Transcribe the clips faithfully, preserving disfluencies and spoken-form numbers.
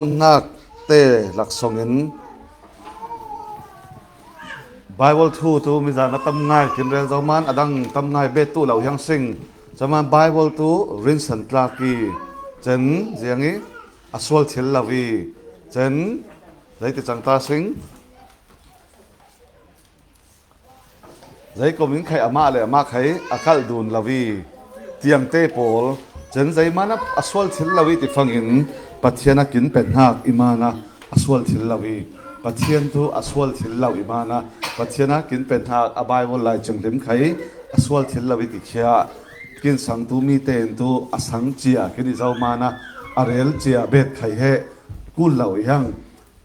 nak te laksongin Bible thu tu mizana tam ngai kin rel zo man adang tam ngai bet tu lo hiang sing. Caman Bible tu rinsan tlak i cen ziang i a sual thil lo i cen zei ti cang ta sing. Zei komin khai amah le amah khai a kalh dun lo i tiangte pawl cen zei mana a sual thil lo i ti fangin Pathian a kin penhak i mana a sual thil lo i Pathian tu a sual thil lo i mana Pathian a kin penhak a Bible lai cenglim khai a sual thil lo i ti khia kin sang tu mi ten tu a sang cia kin i zo mana a rel cia bet khai he kul lo i hang.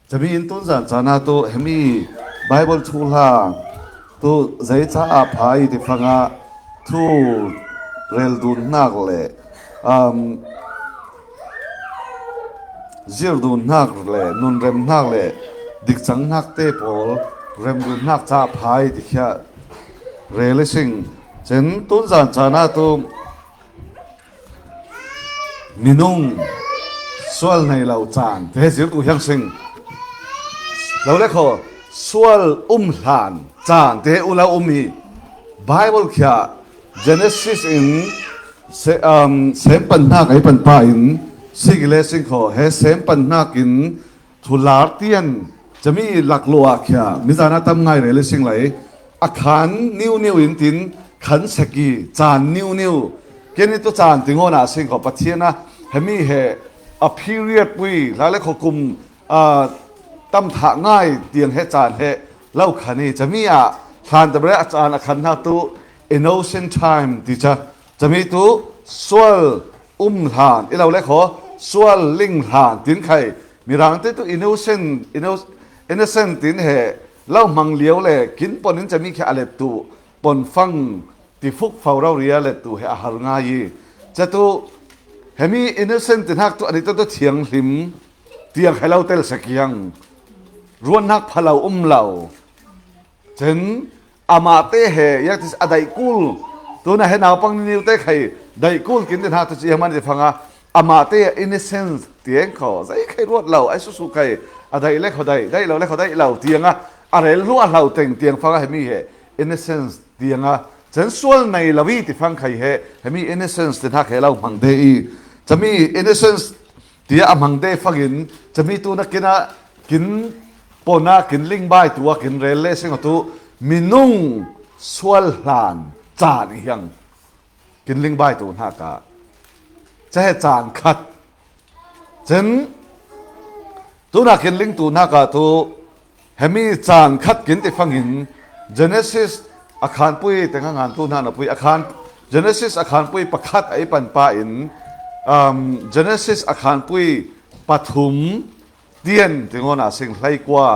Cami in tun zan cana tu hemi Bible thu hla tu zei ca a pha i ti fanga thu rel dun hnak le um, zir dun hnak le nun rem hnak le dik cang hnak te pawl rem dun hnak ca a pha i ti khia rel i sing. Cen tun zan cana tu minung sual nei lo caan te he zir tu hiang sing. Lo le kho sual um hlan caan te he u lo um hi. Bible khia Genesis in se, um, sem pan hnak ei pan pa in sigi le sing kho he sem pan hnak in thular tian cami laklua khia mizana tam ngai rel i sing lai a khan niu niu in tin khan seki caan niu niu ken i tu caan tingawn a sing kho Pathian a hemi he a period pui hla le kho kum a tam thah ngai tiang he caan he lo khan i cami a hlan tabre a caan a khan hna tu innocent time ti ca cami tu sual um hlan i lo le kho sual ling hlan tin khai mirang te tu innocent, inno-, innocent tin he lo hmang liau le kin pon in cami khi a let tu pon fang ti fuk fo rau ria let tu he a har ngai i ca tu hemi innocent tin hak tu ani tu tu thiang hlim tiang he lo tel sa kiang ruan hak pha lo um lo cen amah te he iak ti a daih kul tuna he naupang niu te khai daih kul kin tin hak tu ci hmang ti fanga amah te innocence tiang kho zei khai ruat lo ai susu khai a daih le kho daih daih lo le kho daih lo tianga a rel hlu a hlau teng tiang fanga hemi he innocence tianga cen sual nei lo i ti fang khai he hemi innocence tin hak he lo hmang de i cami innocence tia a hmang de fangin cami tu na kina kin pona kin ling bai tua kin rel le sing tu minung sual hlan caan i hiang kin ling bai tu hna ka ca he caan khat cen tuna kin ling tu hna ka tu hemi caan khat kin ti fangin Genesis a khanpui tengah ngan tu hna na pui a khan Genesis a khanpui pakhat a i pan pa in um, Genesis a khanpui pathum tian tingawn a sing hleikua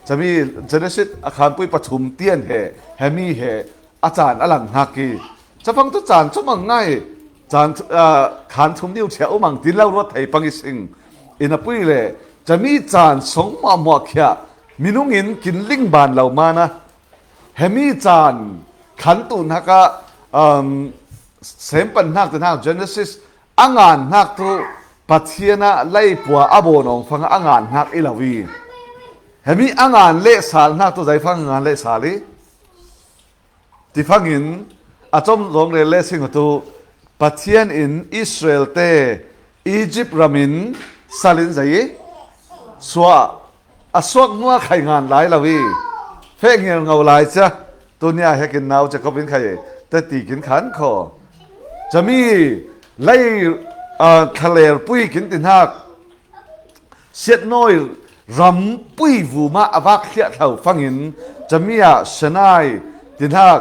cami Genesis a khanpui pathum tian he hemi he a caan a lang hnak i cafang tu caan cu mang ngai caan ah, khan thum niu chia u mang tin lo ruat thei pang i sing in a pui le cami caan song muahmuah khia minung in kin ling ban lo mana hemi caan khan tu hnak ah um, sem pan hnak tu hnak Genesis a ngan hnak tu Pathian a leipua a bawn awng fang a ngan hnak i lo i hemi a ngan le sal hnak tu zei fang a ngan le sal i ti fangin a com zong rel le sing tu Pathian in Israel te Egypt ram in sal in zei i suah a suak hnuah khai ngan lai lo i feh ngial ngo lai cia tunia he kin nau cia kop in khai te ti kin khan kho cami lei ah, thlaler pui kin ti hnak siatnawi rampui vumah a vak hliah thlo fangin cami ah Sinai ti hnak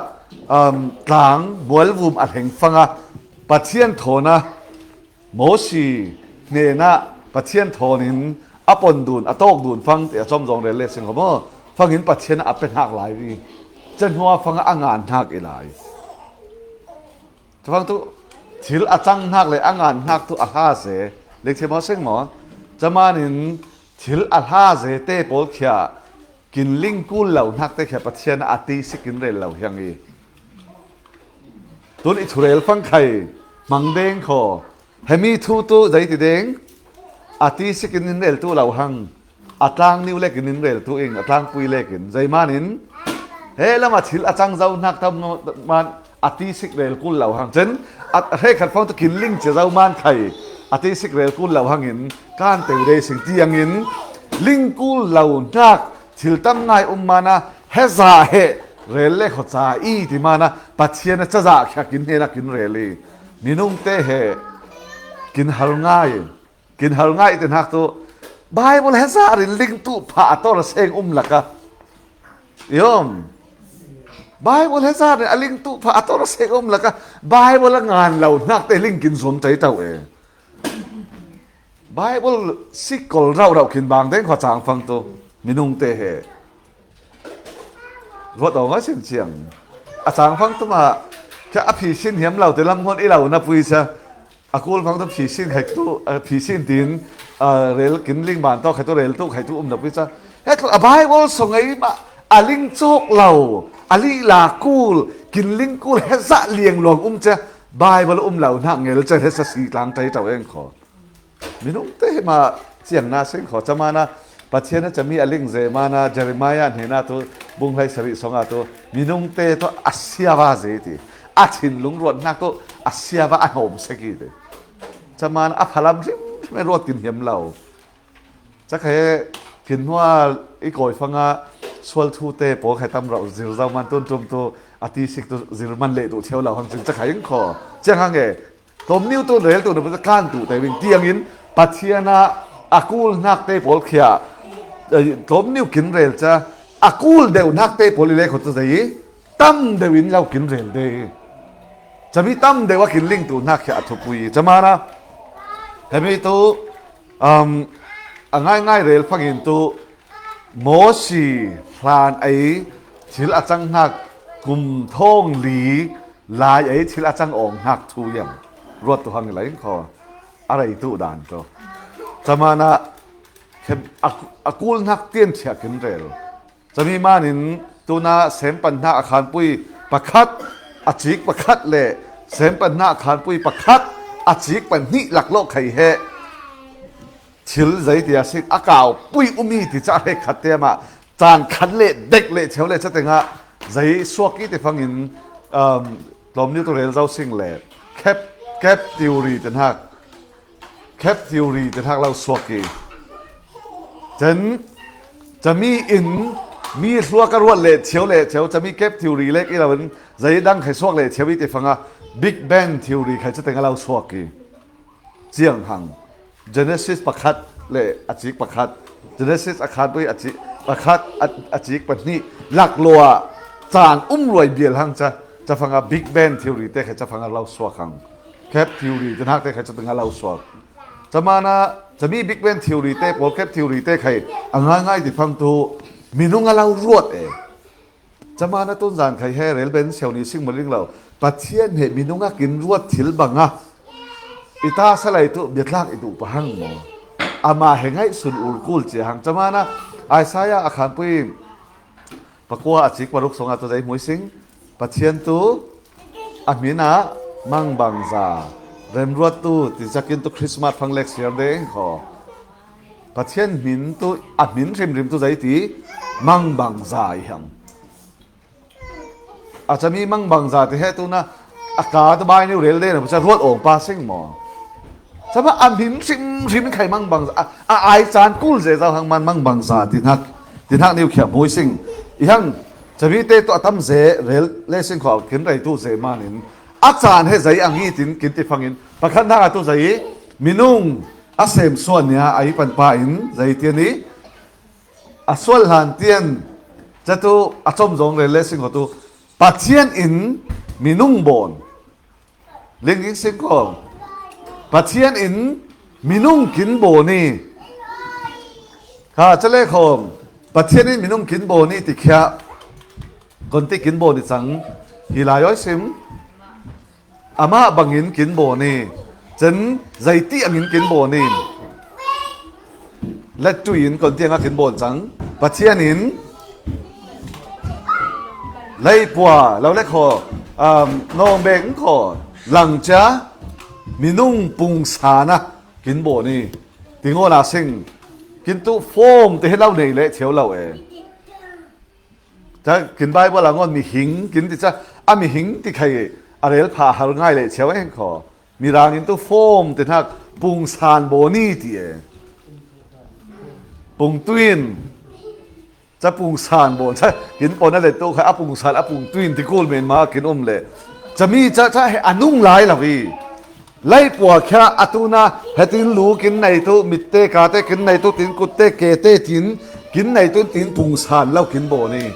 um, tlang mualvum a hleng fanga Pathian thawn a Mosi hnenah Pathian thawn in a pon dun a tawk dun fang ti a com zong rel le sing kho maw fangin Pathian a pe hnak lai i cahnuah fangah a ngan hnak i lai. Cafang tu thil a cang hnak le a ngan hnak tu a hla ze lik thim aw sing maw? Caman in thil a hla ze te pawl khia kin ling kul lo hnak te khia Pathian a ti si kin rel lo hiang i tun i thurel fang khai hmang deng kho. Hemi thu tu zei ti deng? A tisikin in reltu lo hang, a tlangniu lekin in reltu ing, a tlangpui lekin. Zeimanin he lama thil a cang zo hnak tam man a tisik rel kul lo hang. Cun a hrekkhat fang tu kin ling cia zo man khai a tisik rel kul lo hangin kan teu dei sing tiangin ling kul lo hnak thil tam ngai um mana he za he rel le khaw ca i ti mana Pathian a cazah khia kin hnena kin rel i minung te he kin hal ngai. Kin hal ngai te hnak tu Bible he zar in ling tu pha a tor a seng um laka. Yom. Bible he zar in a ling tu pha a tor a seng um laka. Bible a ngan lo hnak te ling kin zuam cai tau e. Bible sikol rauh rauh kin bang deng khuacang fang tu minung te he. Ruat awng a sin ciang. A cang fang tu mah kha a phi sin hiam lo te lam hon i lo na pui sa. A kul fang tu phi sin khai tu, a phi sin tin, a rel kin ling ban tawk khai tu rel tu khai tu um na pui sa. He tu a Bible song ei mah a ling cawk lo, a lih la kul, kin ling kul he zah liang luang um cia. Bible um lo hnak ngel cia he sa si tlang tai tau eng kho. Minung te hi mah ciang na sing kho camana Pathian a cami a ling ze mana Jeremiah hnena tu bung hlei sarih songa tu minung te tu a siava ze ti a thinlung ruat hnak tu a siava a hawm sek i ti. Camana a phalam hrim hrim ruat kin hiam lo. Cakha he kin hnual i kawi fanga sual thu te pawl khai tam rauh zir zo man tun tum tu a tisik tu zir man leh duh thiau lo hang cin cakha in kho. Ciang hang e Tlawmniu tu rel tu na kan tu te wing tiangin Pathian a a kul hnak te pawl khia tlawmniu kin rel ca a kul deuh hnak te pawl i le kho tu zei tam deuh in lo kin rel de. Cami tam deuh a kin ling tu hnak khia a thupui camana hemi tu um, a ngaingai rel fangin tu Mosi hlan ei thil a cang hnak kum thawng li lai ei thil a cang awng hnak thu iam ruat tu hang lai kho a rei tu dan tu. Camana a kul hnak tian thiah kin rel. Cami manin tuna sempan hnak a khanpui pakhat a cik pakhat le sempan hnak a khanpui pakhat a cik pahnih laklawh khai he thil zei tia sik a kaupui umi ti ca hrekkhat te mah caan khat le dek le cheu le ca tengah zei suak i ti fangin um, tlawmniu tu rel zo sing le cap, cap theory te hnak cap theory te hnak lo suak i cen cami in mi hluak a ruat le cheu le cheu cami cap theory lek i lo in zei dang khai suak le cheu i ti fanga Big Bang theory khai ca tengah lo suak i ciang hang Genesis pakhat le a cik pakhat, Genesis a khanpui a cik pakhat a cik pahnih laklua caan um ruai bial hang ca cafanga Big Bang theory te kha cafanga lo suak hang. Cap theory te hnak te kha cafanga lo suak. Camana cami Big Bang theory te pawl cap theory te khai a ngaingai ti fang tu minung a lo ruat e. Camana tunzan khai he rel ben siau ni sing maling lo Pathian he minung a kin ruat thil banga i ta salai tu biatlak i duh pahang maw? Ama he ngaih sun ul kul cia hang camana Isaiah a khanpui pakua a cik paruk songa tu zei hmui sing Pathian tu a hmina mangbangza remruat tu ti zakin tu Christmas phang lek siar deng kho. Pathian hmin tu a hmin hrimhrim tu zei ti mangbangza i hang. A cami mangbangza ti he tuna a ka tu bai niu rel dena buca ruat awng pa sing maw? Cama a hmin hrimhrim khai mangbangza a ai caan kul ze zau hang man mangbangza ti hnak ti hnak niu khiah hmui sing i hang cami te tu a tam ze rel le sing kho kin rei tu ze manin a caan he zei ang i tin kin ti fangin pakhat hnak a tu zei minung a sem suan nia a i pan pa in zei tian i a sual hlan tian catu a com zong rel le sing kho tu Pathian in minung bawn ling in sing kho Pathian in minung kin bawn i kha cale khawm Pathian in minung kin bawn i ti khiah kon ti kin bawn i cang hi lai oi sim. Amah bangin kin bawn i cun zeiti angin kin bawn i lettui in kon tiang a kin bawn cang Pathian in leipua lo le khaw um, nawng bek khaw langcia minung pungsan a kin bawn i Ti ngawn a sing. Kin tu form te hi lo nei le cheu lo e. Ca kin Bible a ngawn mihing kin ti ca, a mihing ti khai a rel pha har ngai le cheu e kho. Mirang in tu form te hnak pungsan baw ni ti e. Pungtuin. Ca pungsan baw, ca kin pawn a let tu kha a pungsan, a pungtuin ti kul men ma kin um le. Cami ca ca he a nung lai lo i. Laipua khia a tuna hetin lu kin nei tu, mitte kate kin nei tu, tin kutte kete tin kin nei tu, tin pungsan lo kin baw ni.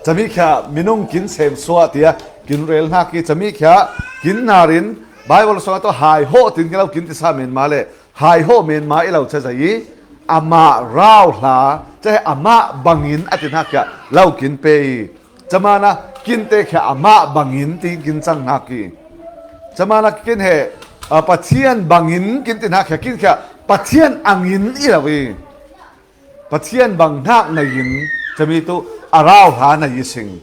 Cami khia minung kin sem suah tia kin rel hnak i, cami khia kin narin Bible song a tu hai hawh tin kin lo kin ti sa men ma le. Hai hawh men ma i lo ca zei i, amah rau hla, ca he amah bangin a ti hnak khia lo kin pe i. Camana kin te khia amah bangin ti kin cang hnak i. Camana kin he, a, Pathian bangin kin ti hnak khia, kin khia Pathian angin i lo i. Pathian bang hnak nei in, cami tu a rau hla nei i sing.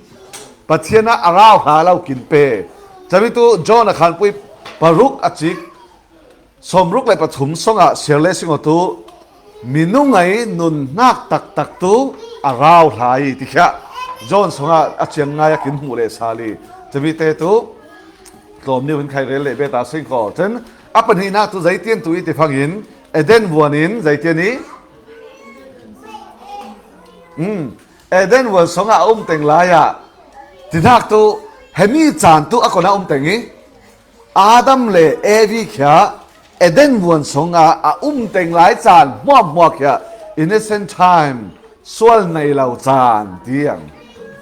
Pathian a a rau hla lo kin pe. Cami tu John a khanpui paruk a cik, sawmruk le pathum song ah siar le sing aw tu, minung ei nun hnak taktak tu a rau hla i ti khia. John song ah a ciang ngai a kin hmuh le sal i. Cami te tu, tlawm niu in khai rel le bet a sing kho. Cun a pahnihnak tu zei tian tu i ti fangin, Eden vuan in zei tian i? Um, Eden vuan song ah a um teng lai ah, ti hnak tu, hemi caan tu a kon a um teng i, Adam le Evi khia Eden vuan song ah a um teng lai caan hmuahhmuah khia innocent time, sual nei lo caan tiang.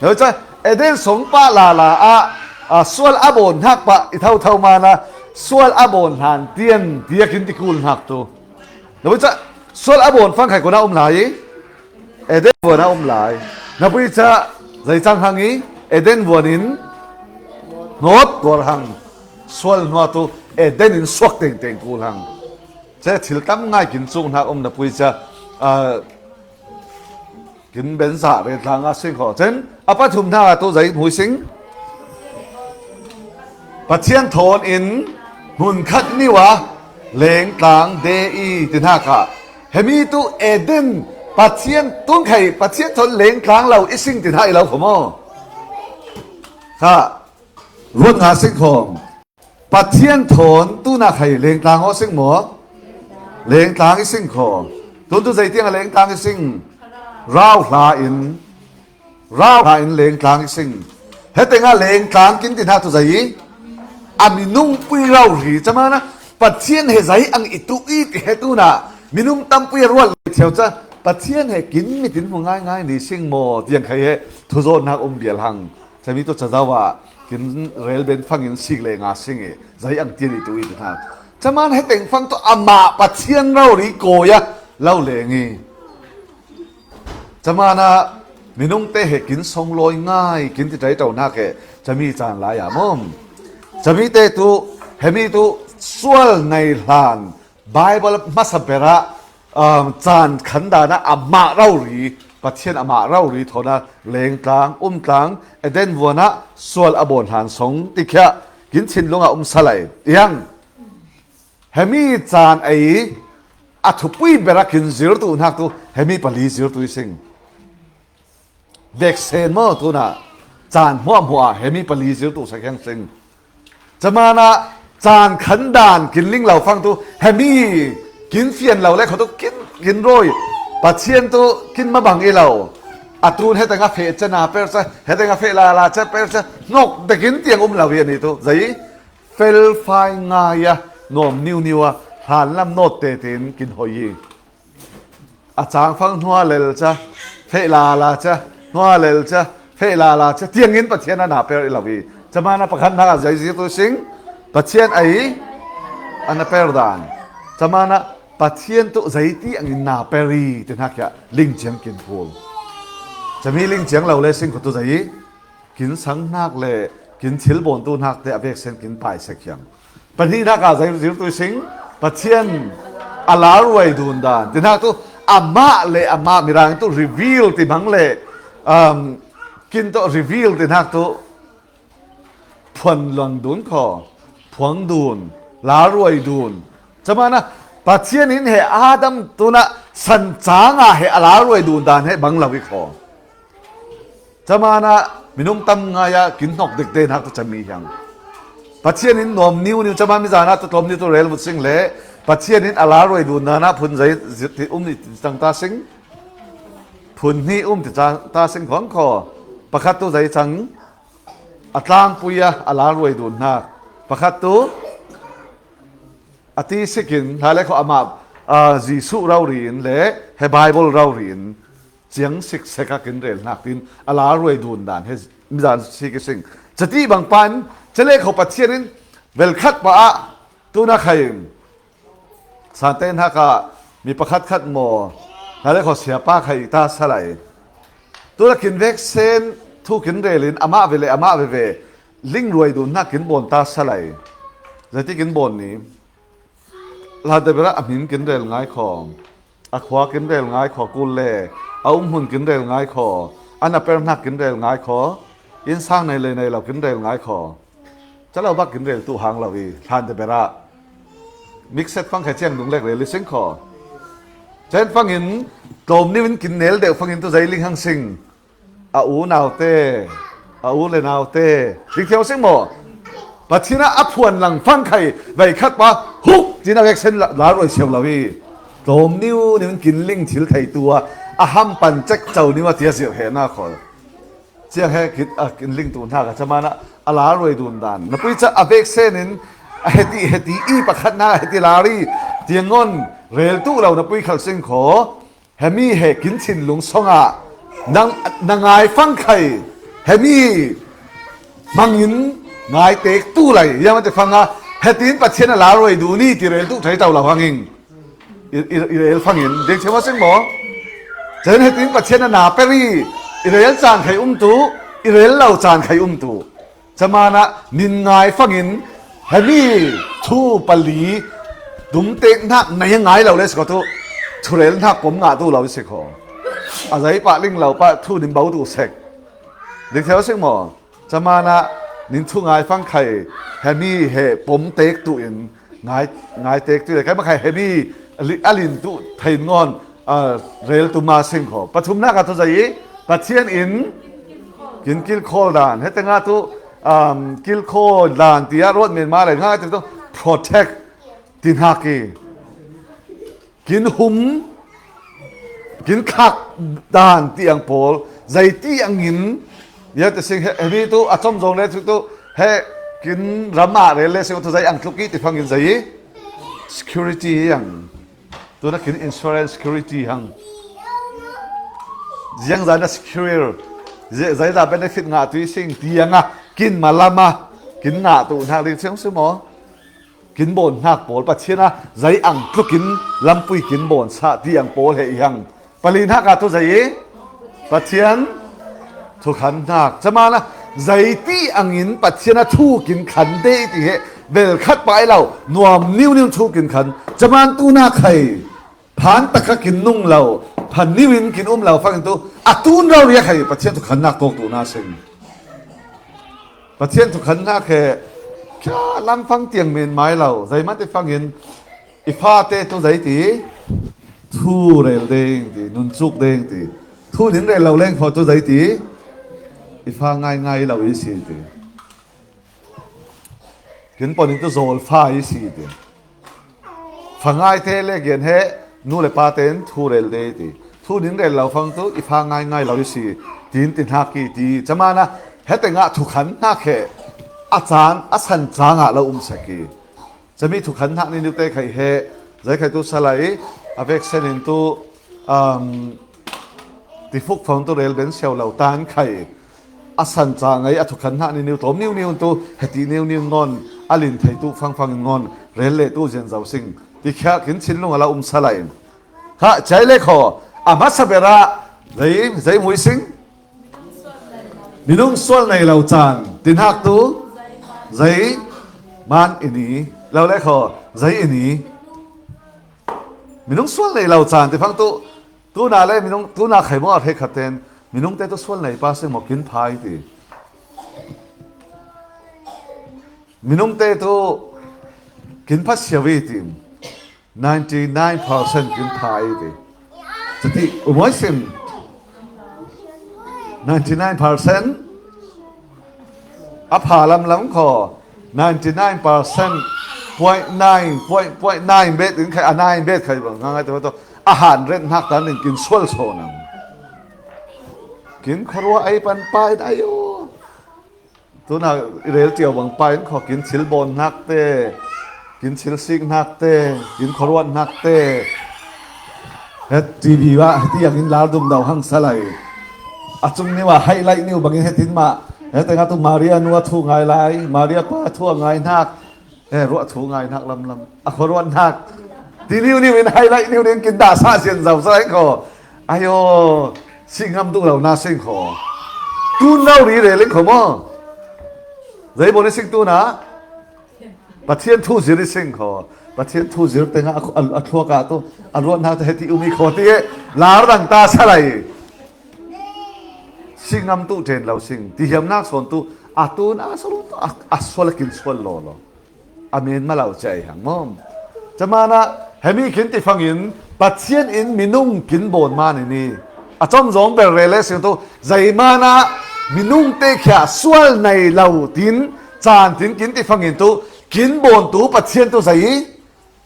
Lo ca Eden song pah lala ah, a, sual a bawn hnak pah i thotho mana sual a bawn hlan tian tiakin ti kul hnak tu. Lo ca sual a bawn fang khai kon a um lai i, Eden vuan a um lai. Na pui ca zei cang hang i, Eden vuan in hnawt tuar hang. Sual hnuah tu Eden in suak tengteng kul hang. Ca thil tam ngai kin cung hnak um na pui ca, a, kin benzah rel tlang a sing kho. Cun a pathum hna tu zei hmui sing? Pathian thawn in hmun khat niu ah lengtlang de i ti hna kha. Hemi tu Eden Pathian tungkhei Pathian thawn lengtlang lo i sing ti hna i lo kho maw? Kha ruat nga sing khawm. Pathian thawn tunak hei lengtlang aw sing maw? Lengtlang i sing kho. Tun tu zeitiang a lengtlang i sing? Rau hla in. Rau hla in lengtlang i sing. Hetengah lengtlang kin ti hna tu zei i? A minung pui rori camana Pathian he zei ang i tuh i ti he tunah minung tampui a ruat le thiau ca Pathian he kin mit in hmu ngaingai ni sing maw tiang khai he thuzawhnak um bial hang. Cami tu cazau ah kin rel ben fangin sik le nga sing i zei ang tian i tuh i ti hna. Camana heteng fang tu amah Pathian rori kawi a lo leng i. Camana minung te he kin song lawi ngai, kin ti ṭai ṭo hna ke, cami caan lai ah maw? Cami te tu, hemi tu sual nei hlan, Bible hmasa ber ah, um, caan khan dan ah amah rori, Pathian amah rori thawn a lengtlang, umtlang, Eden vuan ah sual a bawn hlan song ti khia, kin thinlung ah um salai. Iang, hemi caan ei a thupui ber ah kin zir tu hnak tu, hemi pali zir tu i sing. Veksen maw tunah caan hmuahhmuah ah hemi pali zir tu sakhiang sing. Camana caan khan dan kin ling lo fang tu hemi kin fian lo le kho tu kin, kin rawi. Pathian tu kin mabang i lo. A tun heteng a feh cena per ca, heteng a feh lala ca per ca, hnok dekin tiang um lo i ani tu. Zei? Felfai ngai a, nuam niuniu a, hlanlam nawt tetein kin hoi i. A cangfang hnua lel ca, feh lala ca, hnua lel ca, feh lala ca, tiangin Pathian a na per i lo i. Camana pakhat hna a zei zir tu sing, Pathian ei a na per dan. Camana Pathian tu zeiti angin na per i ti hna khia lingciang kin phul. Cami lingciang lo le sing kho tu zei i. Kin sanghnak le kin thilbawntu hnak te a veksen kin paisek hiang. Pahnihnak ah zei zir tu sing, Pathian a laruai dun dan. Ti hnak tu amah le amah mirang tu reveal ti hmang le, um, kin tu reveal ti hnak tu phuan luan dun kho, phuang dun, laruai dun. Camana Pathian in he Adam tunah san cangah he a lalruai dun dan he bang lo i khaw. Camana minung tam ngai-ah kin hnok dekte nak tu cami hiang. Pathian in nuam niu niu caman mizanah tu tlawm niu tu rel vut sing le Pathian in a lalruai dun dan ah phun zei ti um ni cang ta sing. Phun hnih um ti cang ta sing khawng khaw. Pakhat tu zei cang a tlangpui a a lalruai dun hnak. Pakhat tu a ti sikin hla le khaw amah, ah, Jesuh rori in le he Bible rori in ciang siksek a kin rel hnak tin a lalruai dun dan he mizan sik i sing. Cati bang pan cale khaw Pathian in velkhat pa ah tuna khai in Sante hnakah mi pakhat khat maw hla le khaw siapa khai ta salai. Tuna kin veksen thu kin rel in amah ve le amah ve ve lingruai dun hnak kin bawn ta salai. Zati kin bawn ni. Hlan te berah a hmin kin rel ngai khaw, a khua kin rel ngai khaw, kul le a umhmun kin rel ngai khaw, an a per hnak kin rel ngai khaw, innsang nei le nei lo kin rel ngai khaw. Calo bak kin rel tu hang lo i hlan te berah mikset fang kha ciang dung lek rel i sing khaw. Cen fangin tlawm niu in kin nel deuh fangin tu zei ling hang sing. A u naute, a u le naute ding thiau sing maw? Pathian ah a phuan lang fang khai veikhat pa huk tin a veksen la- lalruai siau lo i tlawm niu niu in kin ling thil thei tu a a ham pan cek co niu a tia ziau he na khaw. Ciang he kit a kin ling tu hna ka caman ah a lalruai dun dan na pui ca a veksen in a heti heti i pakhat na heti lari tiang ngon rel tu lo na pui khal sing khaw. Hemi he kin thinlung song ah nang na ngai fang khai hemi hmangin ngai tek tu lai ya mate fang a hetin Pathian a lalruai dun i ti rel tu thei tau lo hanging. I, i, i rel fangin ding thiam a sing maw? Cun hitin Pathian a na per i i rel caan khai um tu, i rel lo caan khai um tu. Caman ah min ngai fangin hemi thu pali tumtek hnak na ngai lo le si ko tu thurel hnak pom ngah tu lo si ko. A zei pah ling lo pah thu nim bo tu sek. Ding thiam a sing maw? Caman ah nin thu ngai fang khai hemi he pom tek tu in ngai, ngai tek tu le kai makhai hemi a li- a lin tu thein ngon, ah, rel tu ma sing kho. Pathum nak a tu zai i Pathian in kin kilkhawl dan. Hete nga tu, um, kilkhawl dan ti a ruat men ma le nga tu protect ti hnak i kin hum, kin khak dan tiang pawl, zei tiang in, ya te sing he, he mi tu a com zong le tu, tu he kin ram ah rel le sing tu zei ang tluk i ti fang in zei i security i ang. Tu na kin insurance security hang. Ziang zan a secure, zei, zei za benefit ngah tu i sing tiang a kin malam a kin ngah tu hnak ding sing si maw? Kin bawn hnak pawl Pathian a zei ang tlukin lampui kin bawn sa ti ang pawl he i hang. Pali hnak a tu zei i Pathian thu khan hnak. Caman a zei ti angin Pathian a thu kin khan de ti he bel khat pai lo nuam niu niu thu kin khan. Caman tu na khai phan taka kin nung lo, phan niu in kin um lo fangin tu a tun rau ria khai Pathian thu khan hnak tawk tu na sing. Pathian thu khan hnak he kia lam fang tiang men mai lo. Zei mah ti fangin i fate tu zei ti thu rel ding ti, nun cuk ding ti. Thu nin rel lo leng kho tu zei ti i fa ngai ngai lo i si ti. Kin pon in tu zawl fa i si ti. Fa ngai te le gian he nu le pa ten thu rel de ti. Thu nin rel lo fang tu i fa ngai ngai lo i si. Tin ti hnak i ti. Caman a hete ngah thu khan hnak he a caan, a san cang ah lo um sek i. Cami thu khan hnak ni niu te khai he zei khai tu salai a vek sen in tu, um, ti fuk fang tu rel ben siau lo tan khai a san ca ngei a thu khan hnak ni niu tawm niu niu tu heti niu niu ngon a lin thei tu fang fang in ngon rel le tu zian zo sing ti khia kin thinlung a la um salai. Kha cai le kho a hmasa ber ah zei, zei mui sing. Minung sual nei lo caan ti hnak tu zei man i ni lo le kho zei i ni. Minung sual nei lo caan ti fang tu tuna le minung tuna khai maw a hre khat ten minung te tu sual nei pa sing maw kin pha i ti. Minung te tu kin pha siau i ti. Ninety nine percent kin pha i ti. Chati umoi sim. Ninety nine percent a pha lam lam kho. Ninety nine percent point nine point point nine bet in khai a nine bet khai bang ngai to to a han ret nak tan in kin sual so nang. Kin kharua ai pan pa in ayo. Tuna i rel tiau bang pa in kho kin thil bon nak te, kin thil sik nak te, kin kharuat nak te. He T V wa heti ang in lar dum dau hang salai. A chung ni wa highlight niu bangin hetin ma. He tenga tu Maria nua thu ngai lai, Maria pa thu ngai nak. Eh, ruah thu ngai nak lam lam. A kharuat nak. Ti niu niu in highlight niu niu kin da sa sian zau salai kho. Ayo, si ngam du lau na sing kho. Tu nau ri re ling kho mo. Zai bo ni sing tu na. Pathian thu zir i sing kho. Pathian thu zir tenga a, a, a thua ka tu. A ruat nak te heti umi kho ti e. Lar dang ta salai. Si ngam tu ten lau sing. Ti hiam nak son tu. A tu na sol tu. A, a sol kin sol lo lo. A men ma lau cai hang mom. Camana hemi kin ti fangin Pathian in minung kin bon man ini. A chom zong bel rele sing tu zaimana minung te khia sual nai lau tin chan tin kin ti fangin tu kin bon tu Pathian tu zai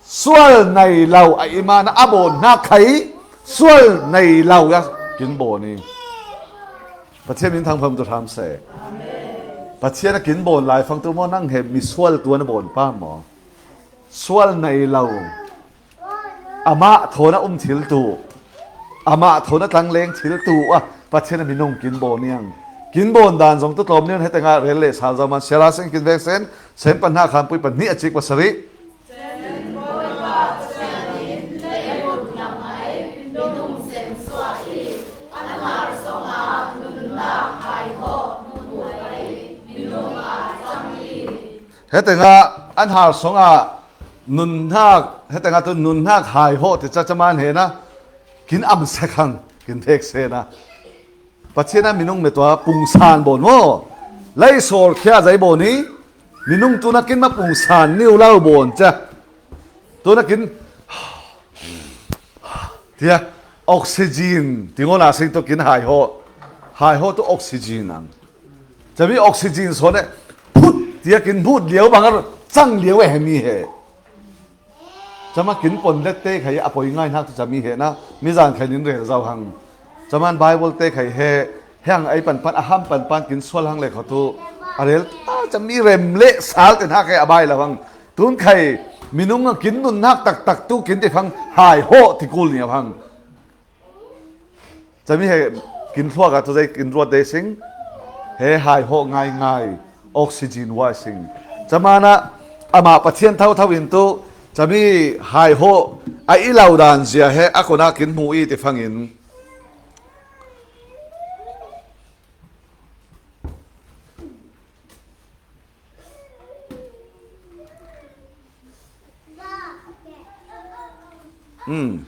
sual nai lau a imana a bon na khai sual nai lau ya kin bon i. Pathian min thang pham tu tham se. Pathian a kin bon lai fang tu mo nang he mi sual tuan a bon pa mo. Sual nei lo. Amah thona um thil tu. Amah thona tlangleng thil tu a Pathian a minung kin bon niang. Kin bon dan zong tu tlawm niang heta nga rel le sal zaman siara seng kin vek sen. Sem pan hna khan pui pan ni a cik pasari. Hetengah an har songah nunhnak, hetengah tu nunhnak hai hawh ti cacaman hena kin am sekhang, kin thek sena. Pathian a minung metua pungsan bon maw? Lai sawr khia zai bon hi minung tuna kin ma pungsan niu lau bon ca. Tuna kin tia oxygen tingo na sing tu kin hai hawh. Hai hawh tu oxygen ang. Cami oxygen sawn eh phut tia kin phut liau bang a cang liau eh mi he. Cama kin pon let te khai a poi ngai hnak tu cami he na mi zan khai nin rel zau hang. Caman Bible te khai he heng ai pan pan a ham pan pan kin sual hang le kho tu a rel ta cami rem le sal te hnak he a bai lo hang. Tun khai minung a kin nun hnak tak tak tu kin ti phang hai hawh ti kul ni a phang. Cami he kin thluak ah tu zei kin ruat dei sing. He hai hawh ngai ngai oxygen wai sing. Camana amah Pathian thau thau in tu cami hai hawh a i lau dan zia he a kona kin hmu i ti fangin. Hmm.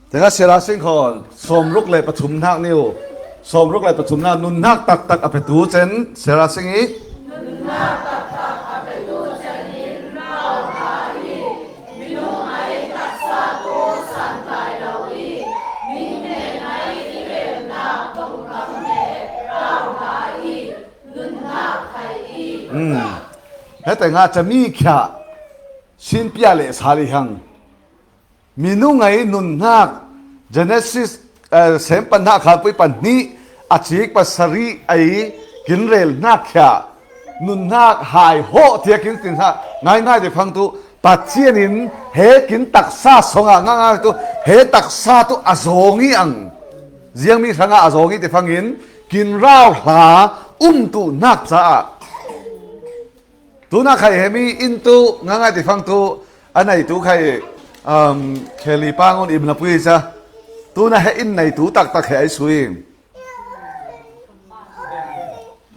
Tengah sera sing khon, sawmruk le pathum hnak niu. Sawmruk le pathum hnak, nunhnak taktak a petu cen, sera sing i. Hmm. Hete nga cami khia sin pia le sali hang. Minung ai nunhnak Genesis, eh, sem panhnak khalpui pahnih a cik pasarih ai kin rel hnak khia nunhnak hai hawh tiak kin tin hna ngaingai ti phang tu Pathian in he kin taksa song ah ngaingai tu he taksa tu a zawng i ang ziangmi hrangah a zawng i ti phangin kin rau hla um tu hnak caah tuna khai hemi inn tu ngaingai ti phang tu a nei tu khai, um, kheli pangun im lapui ca tuna he inn nei tu taktak he ai sui.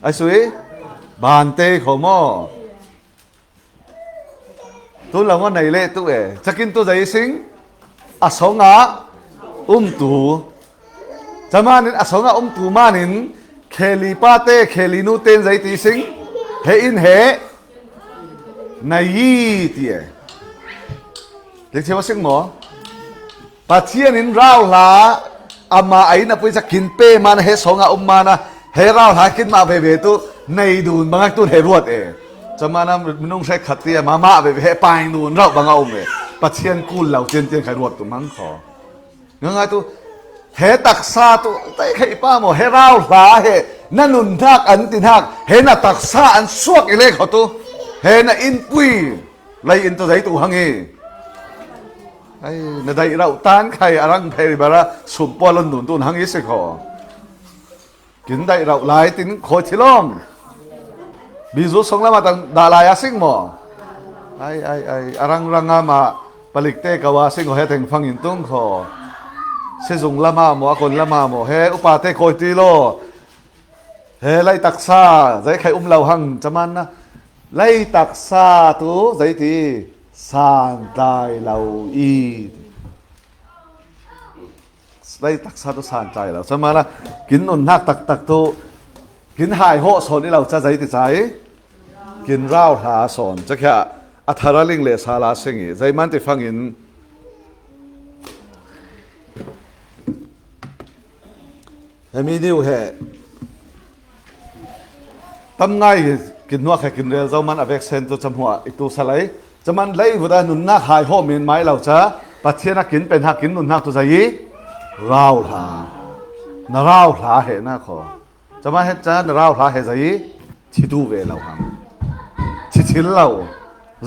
Ai sui? Bante kho maw? Tu lam a nei leh tu e. Cakin tu zei sing? A song ah um tu. Camanin a song ah um tu manin kheli pate, kheli nu ten zei ti sing? He in he. Na yi ti e. Dik thiam a sing maw? Pathian in rauhla ama a inn a pui ca kin pe mana he sawng a um mana he rauhla kin mah veve tu nei dun bangak tun he ruat e. Ca mana minung hrekkhat ti a mama veve he paing dun rauh banga um e. Pathian kul lo tian tian khai ruat tu mang kho. Ngangai tu he taksa tu tai khai pa maw he rauhla he na nunhak an tinhak he na taksa an suak i lek kho tu he na inn pui lai in tu zai tu hang i. Ai, na daih rauh tan khai a rang phei bara sum pua lon nun tun hang i si kho. Kin daih rauh lai tin khawi thilawm. Bizu song lama tang dah lai a sing maw? Ai, ai, ai, a rang rang ama palik te kau a sing kho he teng fangin tung kho. Sizung lama maw, a kon lama maw, he upa te khawi ti lo. He lai taksa zai khai um lo hang caman na. Lai taksa tu zai ti san tai lo i. Lai taksa tu san tai lo. Caman na kin nunhak taktak tu kin hai hawh sawn i lo ca zai ti cai. Kin rauhla sawn. Ca khia a thara ling le sa la sing i. Zai man ti fangin Hemi niu he tam ngai kin hnuak he kin rel zo man a vek sen tu cam hua i tu sa lai. Caman lai vuda nunnak hai hawh min mai lo ca Pathian a kin pen hak kin nunnak tu zai i rauhla. Na rauhla he na kho. Caman he ca na rauhla he zai i thitu ve lo hang. Thithil lo.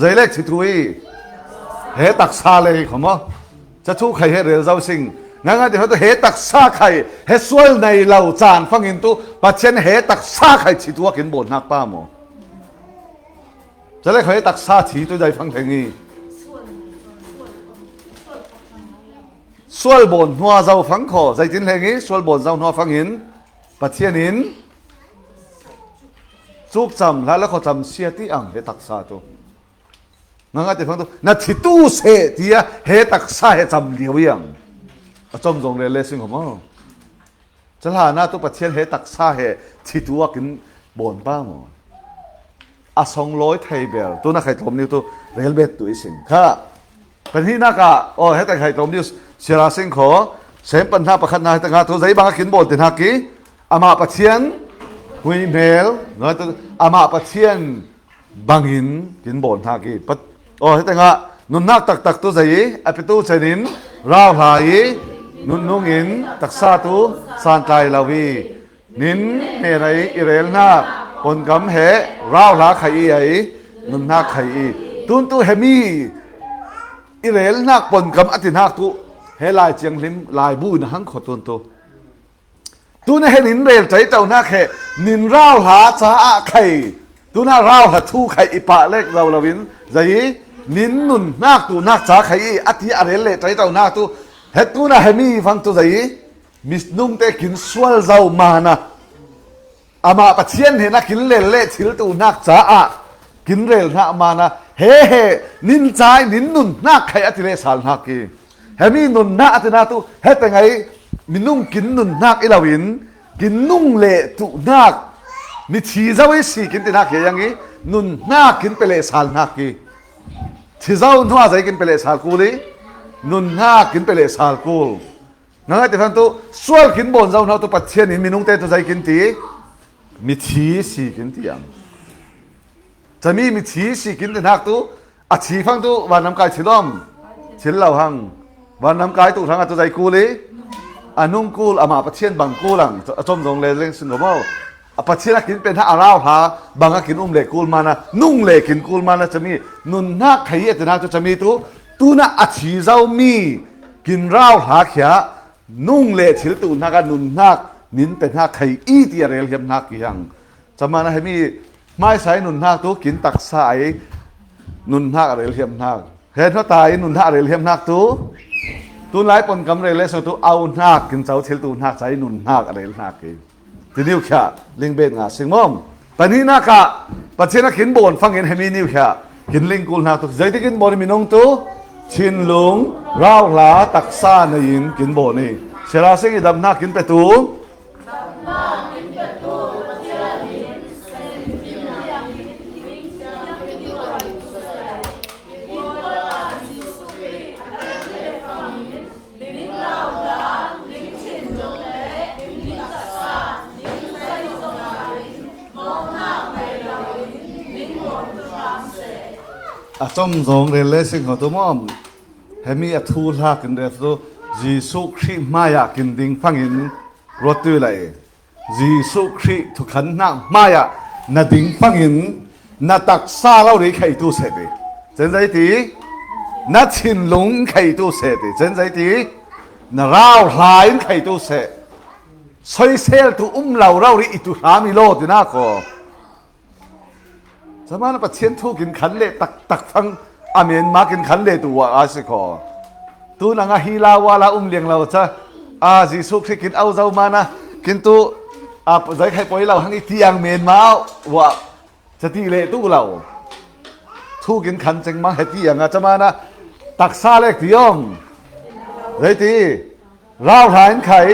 Zai lek thitu i he taksa le kho maw. Ca thu khai he rel zo sing. Ngangai ti kho tu he taksa khai he sual nei lo can fangin tu Pathian he taksa khai thitu a kin bawn hnak pa maw. Ca le kho he taksa thi tu zai fang theng i. Sual bawn hnua zo fang kho zai tin leng i sual bawn zo hnua fangin Pathian in cuk cam hla le kho cam sia ti ang he taksa tu. Ngangai ti fang tu na thitu seh tia he taksa he cam liau i ang. A com zong le le sing kho maw. Ca hla na tu Pathian he taksa he thitu a kin bawn pa maw. A song lawi thei bel tu na khai tlawm niu tu rel bet tu i sing kha. Pahnihnak ah aw he teng khai tlawm niu sira sing kho. Sem pan hna pakhat hna he teng ah tu zei bang a kin bawn ti hna ki. Amah Pathian huihmel, amah Pathian bangin kin bawn hna ki. Aw, hi tengah nunnak taktak tu zei i a pitu cenin rauhla i nunung in taksa tu santlai lo i nin hmel i rel hna ponkam he rauhla khai i ei nunnak khai i tun tu hemi i rel hnak ponkam a ti hnak tu he Lai Thianghlim laibu in a hang kho tun tu. Tuna he nin rel taito hnak he nin rauhla caah khai. Tuna rauhla thu khai i pah lek lo loin zei nin nun hnak tu hnak ca khai i a ti a rel le taito hnak tu he tuna he mi fang tu zei minung te kin sual zo mana amah Pathian he na kin lel le thil tu hnak caah kin rel hna mana he he nin cai nin nun hnak khai a ti le sal hnak i. Hemi nunnak a tina tu, hete ngai minung kin nunnak i loin, kin nung le tuhnak, mithi zo i si kin tinak hi a yang i, nunnak kin pele sal hnak i, thi zo hnuah zei kin pele sal kul i, nunnak kin pele sal kul. Nang a ti fan tu, sual kin bawn zo hnu tu Pathian in minung te tu zei kin ti, mithi si kin ti ang. Cami mithi si kin tinak tu, a thi fang tu vannam kai thil om. Thil lo hang. Vannam kai tu hrang a tu zei kul i. A nung kul, amah Pathian bang kul ang. A com zong le leng sin lo mo. A Pathian a kin pen ha a rauhla, bang a kin um le kul mana, nung le kin kul mana cami. Nunnak khai i a tinak tu cami tu, tuna a thi zo mi, kin rauhla khia, nung le thil tu hnak a nunnak, nin pen hnak khai i ti a rel hiam hnak ki hang. Camana hemi hmaisa i nunhnak tu kin taksa i nunhnak a rel hiam hnak. He hnota i nunhnak a rel hiam hnak tu tunlai pon kam rel le so tu au hnak kin co thil tu hnak ca i nunhnak a rel hnak i ti niu khia lingbet nga sing mom. Panihnak ah Pathian a kin bawn fangin hemi niu khia kin lingkul hnak tu zei ti kin bawn i minung tu thinlung rauhla taksa nei in kin bawn i sira sing i dam hnak kin pe tu. Dam hnak kin pe tu Pathian in sen in tiang in ning tiang kin tuah i A com zawng rel le sing kho tu maw? Hemi a thu hlak in rel tu, Jesuh Khrih hmaiah kin ding fangin ruat tu lai. Jesuh Khrih thukhang hnak hmaiah na ding fangin na taksa lo ri khaitu seh ti. Cen zei ti? Na thinlung khaitu seh ti. Cen zei ti? Na rauhla in khaitu seh. Soisel tu um lo rau ri i tu hram i lo ti na kho. Camana Pathian thu kin khan le taktak fang a menma kin khan le tu wa a si kho. Tu nang a hi la wa la um liang lo ca. A Jesuh Khrih kin au zo mana kin tu a zai khai poi lo hang i tiang menma wa ca ti le tu lo. Thu kin khan ceng mang he tiang a camana taksa lek ti om. Zai ti. Rauhla in khai,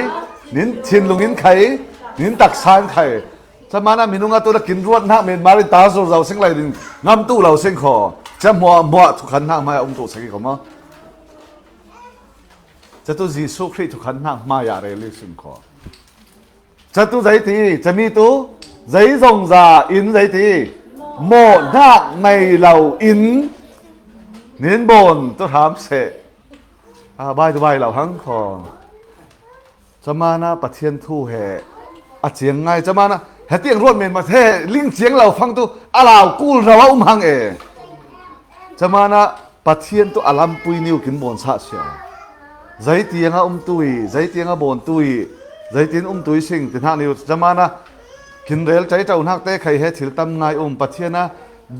nin thinlung in khai, nin taksa in khai. Camana minung a tu la kin ruat hnak men marin ta zo zo sing lai din ngam tu lo sing kho. Ca hmuah hmuah thukhang hnak hmaiah um tu sing kho maw? Ca tu Jesuh Khrih thukhang hnak hmaiah rel li sing kho. Ca tu zei ti, ca mi tu zei zong za in zei ti, mawh hnak nei lo in nin bawn tu hram seh. A bai tu bai lo hang kho. Camana Pathian thu he a ciang ngai camana he tiang ruat men ma he ling ciang lo fang tu a lau kul rau a um hang e. Camana Pathian tu a lampui niu kin bawn sah sia. Zei tiang a um tu i, zei tiang a bawn tu i, zei tin um tu i sing ti hnak niu camana kin rel cai cau hnak te khai he thil tam ngai um Pathian a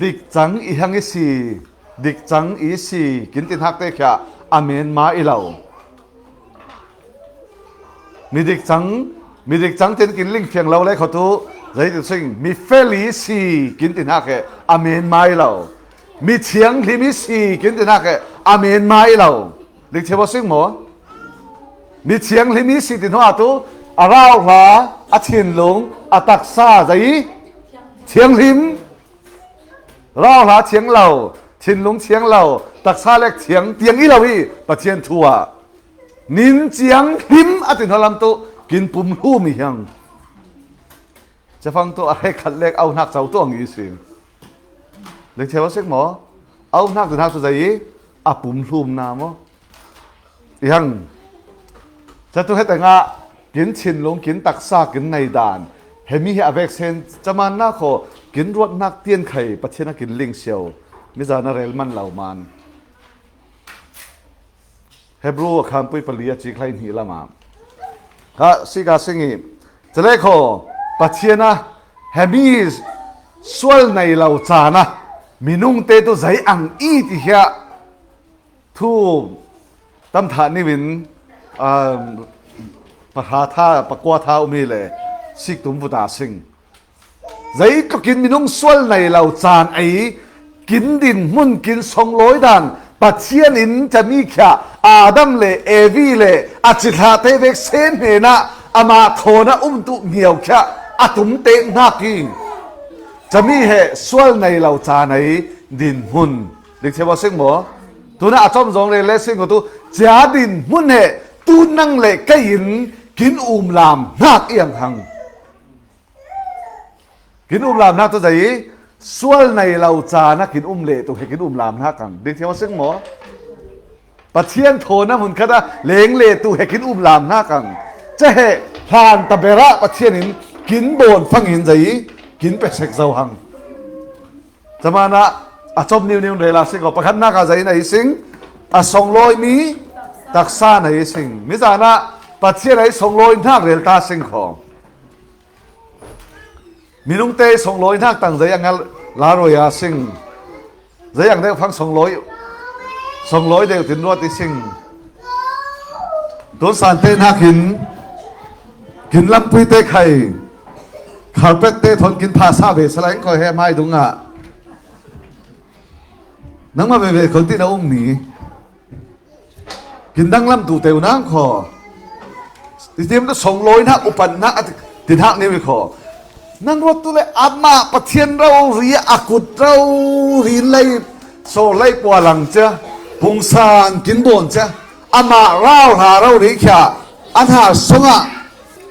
dik cang i hang i si. Dik cang i si kin ti hnak te khia a menma i lo. Mi dik cang, mi dik cang tin kin ling fiang lo le kho tu, zei tu sing, mi fel i si kin ti hnak he a menma i lo. Mi thianghlim i si kin ti hnak he a menma i lo. Dik thiam a sing maw? Mi thianghlim i si ti hnu a tu, a rauhla, a thinlung, a taksa zei thianghlim. Rauhla thiang lo, thinlung thiang lo, taksa lek thiang tiang i lo i Pathian thu ah nin ciang hlim a ti hna lam tu kin pum hlum i hiang. Cafang tu a hei khat lek au hnak cau tuang i si. Lek thiau a sik maw? Au hnak tu hnak tu zei i a pum hlum na maw? I hang. Catu he tengah kin thinlung, kin taksa, kin nei dan. He mi he a vek sen caman na kho kin ruat hnak tian khai Pathian a kin ling sio. Mi zan a rel man lo man. Hebru a khampui pali a cik hlei hnih lam ah. Kha sika singi. Cale kho Pathian a he mi sual nei lo caan a minung te tu zei ang i ti hiah. Thu tam thah nimin, um, pahra tha, pakua tha um hi le sik tum vuta sing. Zeitlukin minung sual nei lo caan ei kin din hmun kin songlawi dan Pathian in cami khia Adam le Evi le a cithlahte vek sen hnenah amah thawn a um tu ngiau khia a tum tek hnak i cami he sual nei lo caan ei din hmun. Dik thiam a sing maw? Tunah a com zong le le sing ko tu cia din hmun he tu nang le kei in kin umlam hnak iang hang. Kin umlam hnak tu zei sual nei lo caan a kin um le tu he kin umlam hnak ang. Dik thiam a sing maw? Pathian thawn a hmun khat a leng le tu he kin umlam hnak ang. Ca he hlan ta berah Pathian in kin bawn fangin zei kin pe sek zo hang. Caman ah a com niu niu rel a sing ko pakhat nak a zei na i sing a songlawi mi taksa na i sing mi zan ah Pathian a i songlawi hnak rel ta sing ko. Minung te songlawi hnak tang zei ang a la roi a sing. Zei ang deuh fang songlawi songlawi deuh tin ruat i sing. Tun san te hnak hin kin lampui te khai. Carpet te thawn kin phah sa ve salai ko he mai dung ah. Nangmah veve khol tin a um ni. Kin danglam tu teu nang kho. Titiam tu songlawi hnak upan hnak a ti hnak ni mi kho. Nang ruat tu le amah Pathian rori a kut rori lei sawlei pualang cia pungsan kin bawn cia amah rauhla rori khia a hna sungah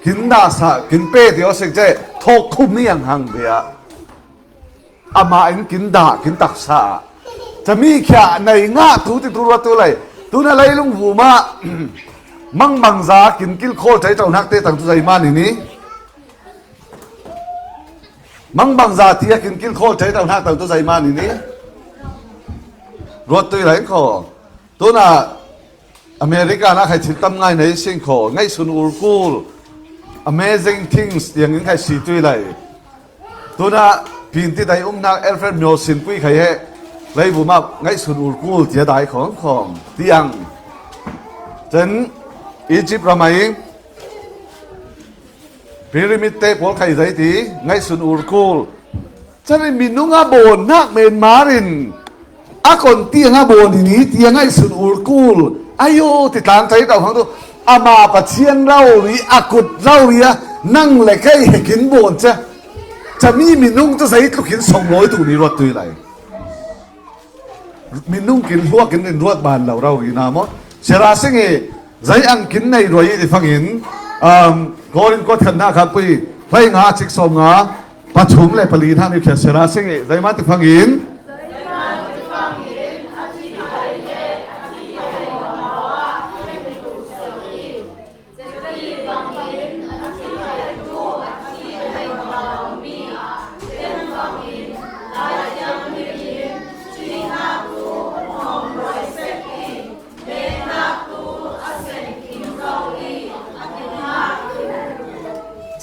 kin dahsa kin pe ti aw sing ce thawk khum ni ang hang bia. Amah in kin dah, kin taksa ah. Cami khia nei ngah tu ti tu ruat tu lai. Tuna leilung vuma mangbangza kin kilkhawl cai cau nakte tang tu zai mani ni. Mangbangza tia kin kilkhawl cai cau nak tang tu zai mani ni. Ruat tu lai kho. Tuna America na khai thil tam ngai nei sing kho, ngaihsun urkul, amazing things tiang in khai si tui lai. Tuna pinti dai um nak Alfred Myo Sin Pui khai he leivuma ngaihsun urkul tia dai khong khong tiang. Cen Egypt ramai pyramid te pawl khai zai ti ngaihsun urkul. Cari minung a bawn nak men marin a kon tiang a bawn ini tiang ngaihsun urkul. Ayo ti tlang cai tau hang tu ama Pathian rau ri a kut rau ri a nang le kai he kin bawn ca. Cami minung tu zai tlukin song loi tu ni ruat tui lai. Minung kin hluak in in ruat ban lo rau ri na maw? Sera sing i zai ang kin nei ruai i ti fangin, um, Korin kuat khat na kha pui hlai nga cik sawm nga pathum le pali na ni khia sera sing i zai ma ti fangin.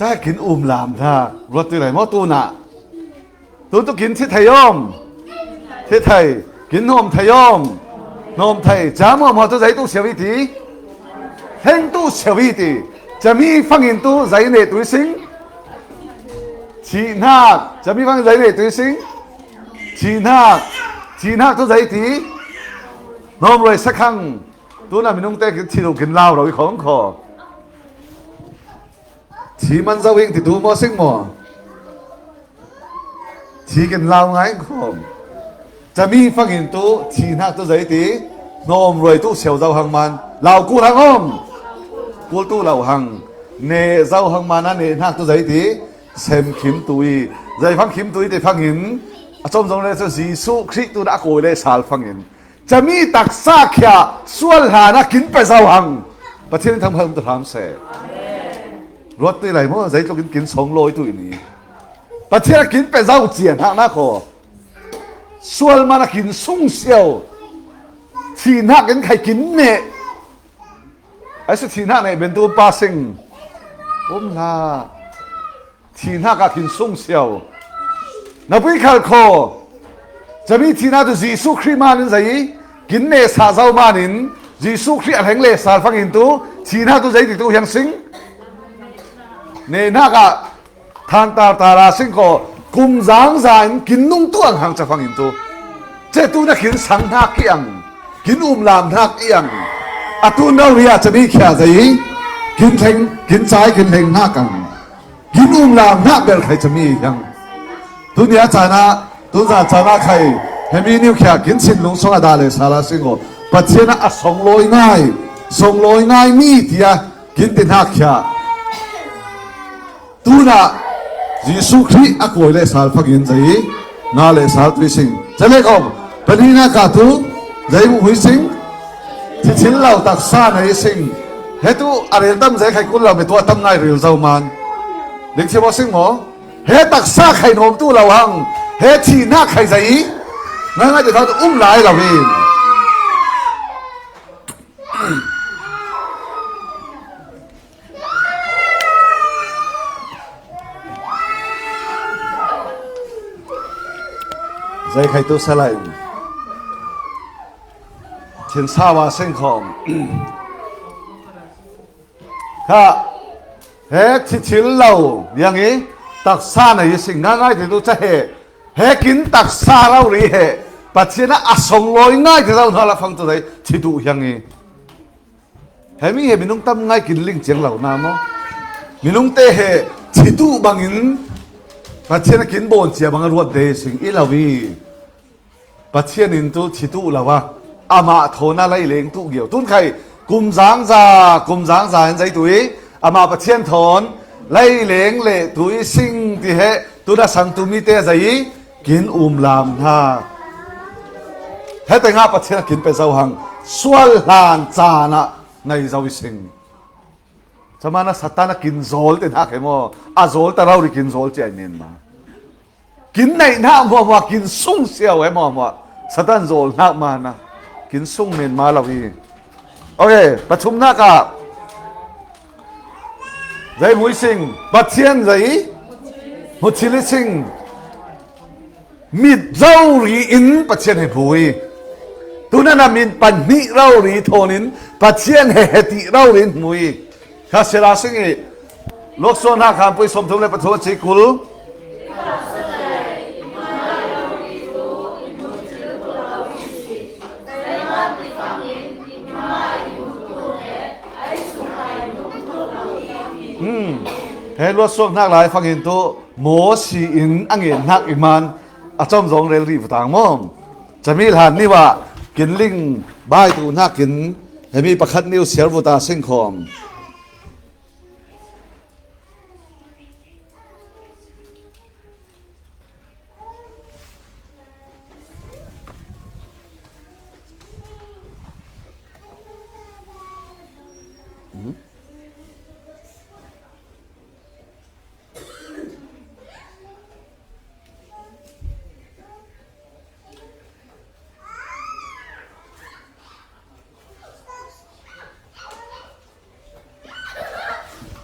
Ca kin um lam hna ruat tui lai maw tuna? Tu tu kin thi thei om. Thi thei. Kin hnom thei om. Hnom thei. Ca maw maw tu zai tu siau i ti. Heng tu siau i ti. Cami fangin tu zai ne tui sing. Thihnak. Cami fangin zai ne tui sing. Thihnak. Thihnak tu zai ti. Hnom ruai sakhang. Tuna minung te kin thi tu kin lau rau i khong kho. Thi man zo ing ti tu maw sing maw? Thi kin lau ngai khom. Cami fangin tu thihnak tu zai ti. Hnom ruai tu siau zo hang man lau kul hang om. Kul tu lau hang. Ne zo hang man a nehnak tu zai ti. Sem khim tu i zai fang khim tu i ti fangin a com zong le cu Jesuh Khrih tu na a kawi le sal fangin. Cami taksa khia sual hlan a kin pe zo hang. Pathian in thangphal um ta hram seh. Ruat tui lai maw? Zeitluk in kin song lawi tu i ni. Pathian a kin pe zo cia hnak na kho. Sual man a kin sung siau. Thihnak in khai kin neh. A si thihnak neh ben tu pa sing. Um hna. Thihnak ah kin sung siau. Na pui khal kho. Cami thihnak tu Jesuh Khrih man in zei. Kin neh sa zo man in Jesuh Khrih a hleng le sal fangin tu thihnak tu zei ti tu hiang sing. Nehnak ah than tar tar a sing kho. Kum zang za in kin nung tu ang hang ca fangin tu. Ce tu na kin sang hnak i ang. Kin um lam hnak i ang. A tu no ria cami khia zei. Kin thleng, kin cai, kin hleng hnak ang. Kin um lam hnak bel khai cami hiang. Tunia cana, tun zan cana khai, hemi niu khia, kin sin lung song a da le sala sing o. Pathian a song lawi ngai, song lawi ngai mi tia, kin ti hnak khia. Tuna, Jesuh Khrih a kawi le sal fangin zei, nga le sal tui sing. Cale kong, panina ka tu, zei mu hui sing, thithil lo taksa nei sing. He tu, a rel tam zei khai kun lo, me tu a tam ngai rel zo man. Ling thim aw sing maw? He taksa khai nuam tu lo hang. He thihnak khai zei. Ngai ngai ti thang tu um lai lo in. Zei khai tu salai. Thin sawa seng khawm. Kha, he thithil lo, yang i, taksa na i sing ngai ngai ti tu ca he, he kin taksa lo ri he, Pathian a a song lawi ngai ti lo hna la fang tu dai, thi tu yang i. He mi he minung tam ngai kin ling ciang lo na maw? Minung te he thi tu bangin, Pathian a kin bawn cia bang a ruat de sing i lo i. Pathian in tu thi tu lo a, amah thawn a lei leng tu gio. Tun khai, kum zang za, kum zang za in zei tu i, amah Pathian thawn, lei leng le tu i sing ti he, tu na sang tu mi te zei i, kin um lam hna. Hete nga Pathian a kin pe zo hang, sual hlan caan ah nei zo i sing. Camana Satan a kin zawl te hnak he maw, a zawl ta rori kin zawl ciai men ma. Kin neih hnak hmuahhmuah kin sung siau e hmuahhmuah. Satan zawl hnak mana kin sung men ma lo hi. Ok, pathumnak ah zei hmu i sing, Pathian zei hmu thil i sing. Mit rori in Pathian he hmu i, tuna na min pahnih rori thawn in Pathian he he ti rori in hmu i. Kha sela sing i, Luaksuak hna khan pui sawmthum le pathum a cikul. Hmm. He luatsuak hnak lai fangin tu Mosi in a ngen hnak i man a com zong rel rih vutang maw? Cami hlan niu ah kin ling bai tu hnakin hemi pakhat niu siar vuta singkhawm.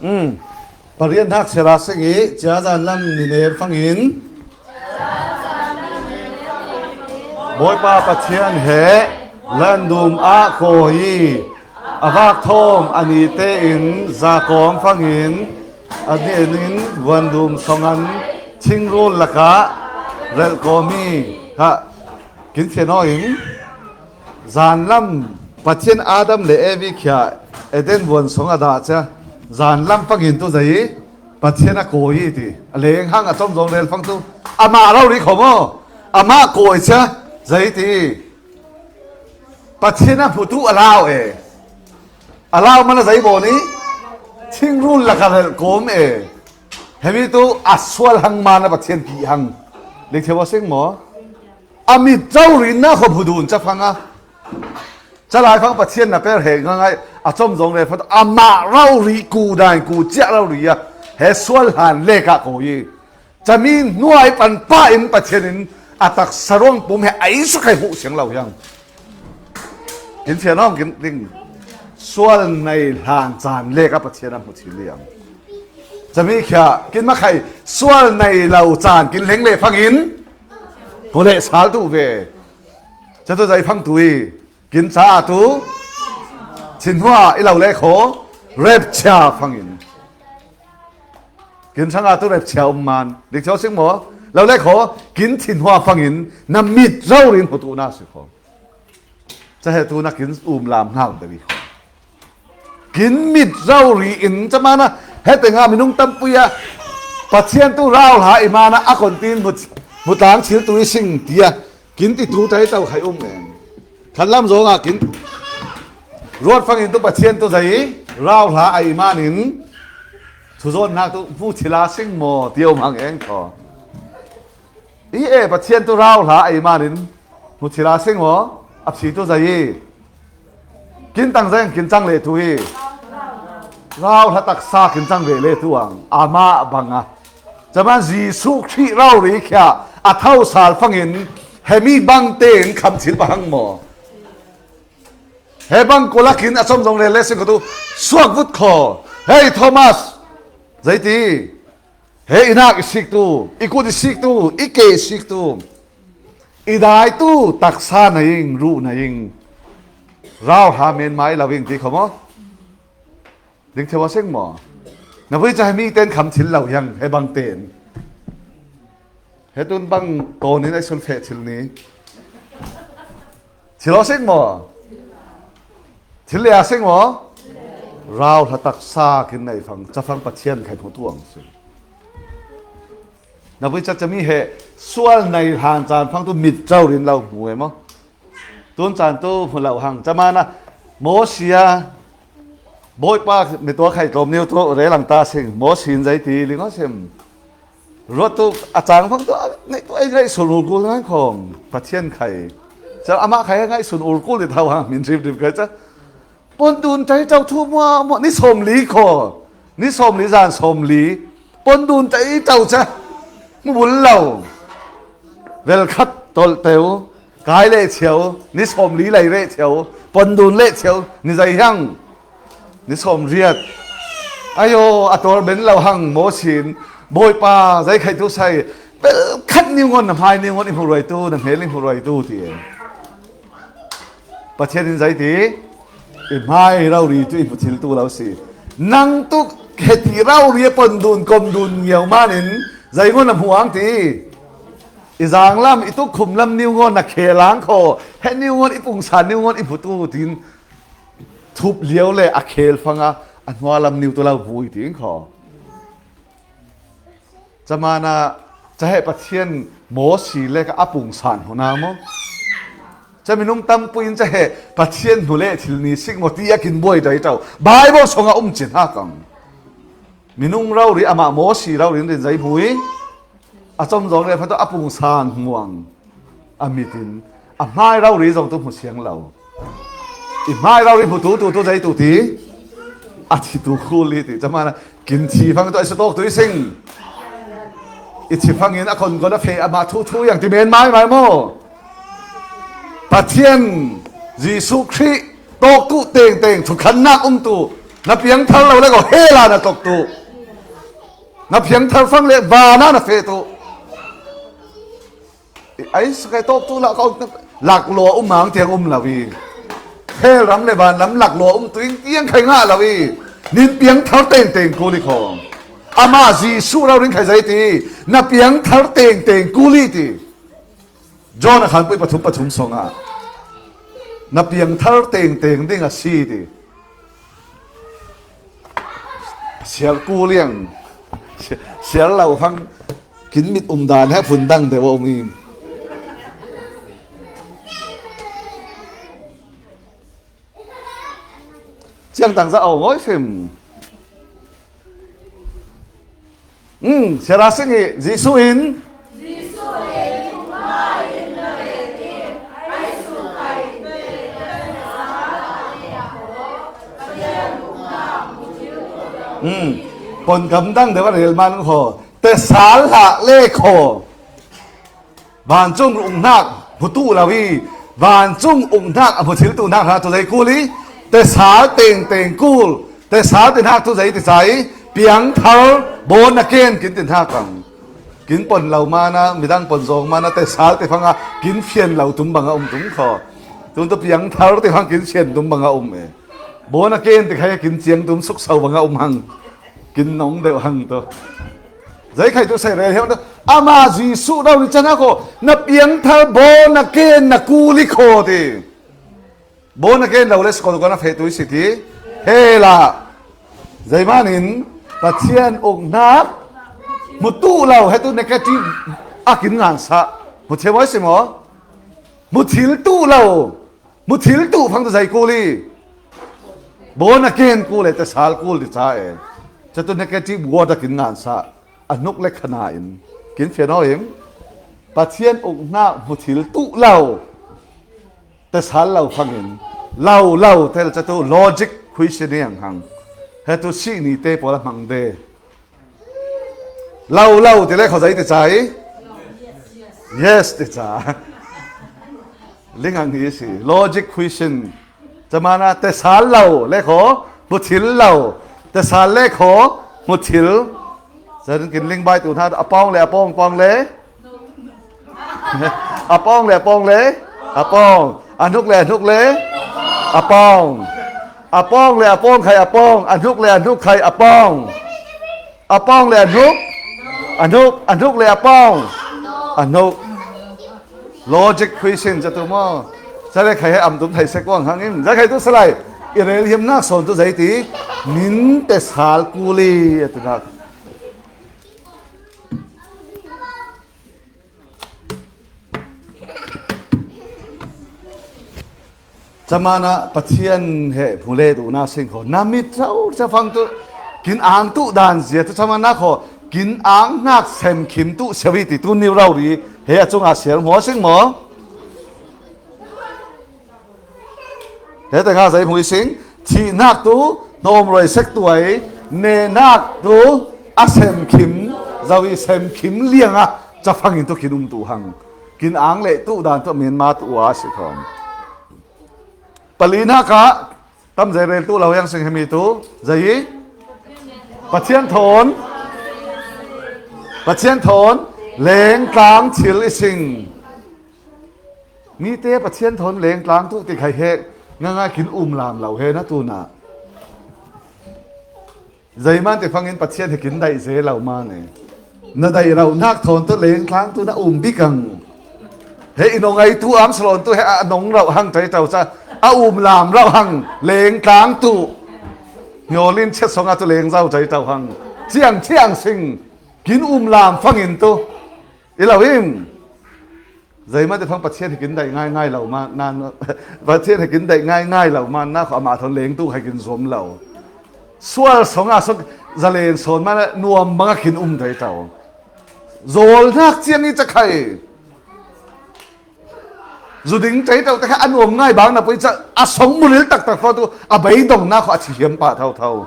Um, pariat hnak sela sing i, cia zan lam ni ner fangin, Bawipa Pathian he landum ah kawi i, a vak thawm a ni tein zakawng fangin, a ni in vuandum song an thingrul lakah relh kawm i, ha, kin fian aw in. Zanlam Pathian Adam le Evi khia Eden vuan song a dah cia. Zanlam fangin tu zei Pathian a kawi i ti. A leng hang a com zong rel fang tu. Amah rori kho maw? Amah kawi cia zei ti. Pathian a hmu tu a lau e. A lau mana zei baw ni? Thingrul laka relh kawm e. Hemi tu a sual hang mana Pathian pi hang. Lik theu a sing maw? A mit rori na kho hmu dun ca fang a. Ca lai fang Pathian na per he ngangai a com zong le fat amah rori ku dan ku ciah rori a. He sual hlan lek ah ko i. Cami hnuai pan pah in Pathian in a taksa ruang pum he a isu khai huh siang lo hiang. Kin fian awng kin ding. Sual nei hlan caan lek a Pathian a hmu chin liang. Cami khia kin makhai sual nei lo caan kin leng le fangin. Ko le sal tu ve. Catu zai fang tu i. Kin caah tu thinhua i lo le kho, rapture fangin. Kin changah tu rapture um man. Dik cio sing maw? Lo le kho, kin thinhua fangin na mit rori in hmutu na si kho. Cahe tu na kin um lam hna um deuh i kho. Kin mit rori in camana hete nga minung tampui a Pathian tu rauhla i mana a kon tin hmut, hmutlang thil tu i sing tia. Kin ti tu tai tau khai um em. Khan lam zong ah kin ruat fangin tu Pathian tu zai rau hla ai man in thu zawn nak tu hmu thila sing maw ti um hang eng thaw. I e Pathian tu rau hla ai man in hmu thila sing maw a phi tu zai. Kin tang zeng kin cang le tu hi. Rau hla taksa kin cang ve le tu ang. Amah bang a. Caman Jesuh Khrih rau ri khia a thau sal fangin hemi bang tein kham thil pahang maw? He bang kulakin a com zong le le sing ko tu suak vut kho. Hei Thomas. Zai ti. He i nak i sik tu, i kut i sik tu, i ke i sik tu, i dai tu, taksa na ing, ruh na ing, rau ha men mai lo ing ti kho maw? Ding theu a seng maw? Na vui ca he mi ten kham thil lo hiang, he bang ten. He tun bang tawn in a sun feh thil ni. Thil aw seng maw? Thil le a seng maw? Rau hla taksa kin nei fang, ca fang Pathian khai hmu tuang si. Na vui ca ca mi he sual nei hlan caan fang tu mit rau rin lo hmu e maw? Tun caan tu hmu lo hang, ca mana Mosia Bawipa mi tua khai tlawm niu tu relang ta sing, Mosi in zei ti ling aw sim. Ruat tu a cang fang tu a ngaih tu ei ngaih sul hul kul ngai khawng Pathian khai Ca amah khai ngaihsun ur kul i thau hang min rim rim khai ca. Pondun tai tau thu mua mua ni sawmli khaw. Ni sawmli zan sawmli. Pondun tai tau ca. Mu bul lo. Vel khat tolh teu. Kai leh cheu. Ni sawmli lai leh cheu. Pondun leh cheu. Ni zai hiang. Ni sawmriat. Ayo, a tawr ben lo hang Mawsi in, Bawipa, zai khai tu sai. Vel khat niu ngawn na hmai niu ngawn i hmu ruai tu, na hmel i hmu ruai tu, ti. Pathian in zai ti, i hmai rori tu i hmu thil tu lo si. Nang tu kheti rori a pondun, komdun ngiau manin, zai ngawn na hmu ang ti. I zang lam, i tuk khum lam niu ngawn na khel ang khaw, he niu ngawn i pungsan niu ngawn i hmu tu, tin thup liau le a khel fanga, a hnua lam niu tu lo vui, tin khaw. Camana, ca he Pathian Mawsi le ka a pungsan huna maw. Ca minung tampuin ca he Pathian hnu le thil ni sik maw ti a kin buai dai tau. Bible songa um cin ha kang. Minung rori amah Mawsi rori in rin zai hmui. A com zawng le fatu a pungsan hmuang. A mitin. A hmai rori zong tu hmu siang lo. I hmai rori hmu tu tu tu zai tu ti. A thi tu khul li ti. Camana kin thi fang tu a si tawk tu i sing. I thi fangin a kon kon a fe amah thu thu yang ti men mai mai maw. Pathian Jesu Khrih tawk tu teng teng thukhannak um tu. Na piang thar lo le ko hela na tawk tu. Na piang thar fang le vana na fe tu. Ai, sakai tawk tu lah ka um, laklua um ang tiang um lo i. Hel ram le van lam laklua um tu in tiang khai ngah lo i. Nin piang thar teng teng kul i khawng. Ama Jesu rau ring khai zai ti. Na piang thar teng teng kul i ti. John a khan pui pathum pathum song a. Na piang thar teng teng ding a si ti. Sial ku liang. Si-, sial lo hang kin mit um dan he phun dang deuh a um im. Ciang tang za au ngoi fim. Hmm, siara singi Jesu in. Hmm. Pon gamdang deuh a rel man kho. Tesal hlah le kho. Vancung uknak hmu tuh lo i, vancung uknak a hmu thil tuhnak hna tu zei kul i, tesal tengteng kul, tesal tehnak tu zei ti ca i, piangthar bawn a ken kin ti hnak ang. Kin pon lo mana, midang pon zawng mana, tesal te fanga kin fian lo tum banga um tum kho. Tun tu piangthar te fang kin fian tum banga um e. Bawn a ken ti khai kin ciang tum sukso banga um hang. Kin nong deuh hang tu. Zei khai tu sai rel hiam tu. Ama Jesu rau ni chan a ko. Na piangthar bawn a ken na kul i kho ti. Bawn a ken lo le skol ko na feh tu i si ti. Hela. Zei manin Pathian uknak hmu tuh lo he tu negative a kin ngan sa. Hmu thei maw i si maw? Hmu thil tuh lo. Hmu thil tuh fang tu zei kul i. Bawn a ken kul e, tesal kul ti ca e. Ca tu negative word a kin ngan sa. A hnuk le khana in. Kin fian aw in. Pathian uknak hmu thil tuh lo. Tesal lo fangin. Lo, lo, tel ca tu logic question i ang hang. He tu si ni te pawl a hmang de. Lo, lo, ti le kho zei ti ca i? Yes, ti ca. Ling ang hi si. Logic question. Camana tesal lo le kho, hmu thil lo. Tesal le kho, hmu thil. Zan kin ling bai tu hna, a pawng le, a pawng, pawng le. A pawng le, a pawng le, a pawng. A hnuk le, a hnuk le, a pawng. A pawng le, a pawng khai a pawng. A hnuk le, a hnuk khai a pawng. A pawng le a hnuk. A hnuk, a hnuk le a pawng. A hnuk. Logic question ca tu maw? Ca le khai he am tum thai sek wang hang in. Za khai tu salai. I rel hiam nak sawn tu zei ti. Min tesal kul i a tu nak. Camana Pathian he hmu le duhna sing kho. Na mit rau ca fang tu kin ang tu dan zia tu camana kho. Kin ang hnak sem khim tu siawi ti tu niu rau ri. He a cunga sial hmaw sing maw? Hete nga zei hmui sing, thihnak tu hnawm roi sek tuai, nehnak tu a semkhim, zo i semkhim lianga cafangin tu kin um tu hang. Kin ang le tu dan tu Myanmar tu ua si khawm. Palinak ah tam zei rel tu lo yang sing hemi tu, zei i Pathian thawn, Pathian thawn lengtlang thil i sing. Mite Pathian thawn lengtlang tu ti khai he nganga kin um lam lo he na tuna. Zeiman te fangin Pathian he kin daih ze lo man e. Na daih rauhnak thawn tu lengtlang tu na um bik ang. He i nong ai tu am salon tu he a nong rauh hang tai tau ca a um lam rauh hang lengtlang tu. Nyolin chet songa tu leng zau tai tau hang. Ciang ciang sing kin um lam fangin tu. I lo im. Zeimate fang Pathian he kin daih ngaingai lo ma nan Pathian he kin daih ngaingai lo ma na kho amah thawn lengtu khai kin zuam lo. Sual songa sok zalen sawn mana nuam banga kin um thei tau. Zawlnak ciang i cakhai. Zu ding thei tau te kha a nuam ngai bang na pui ca a song muril taktak fo tu a beidongnak kho a thihiam pah thotho.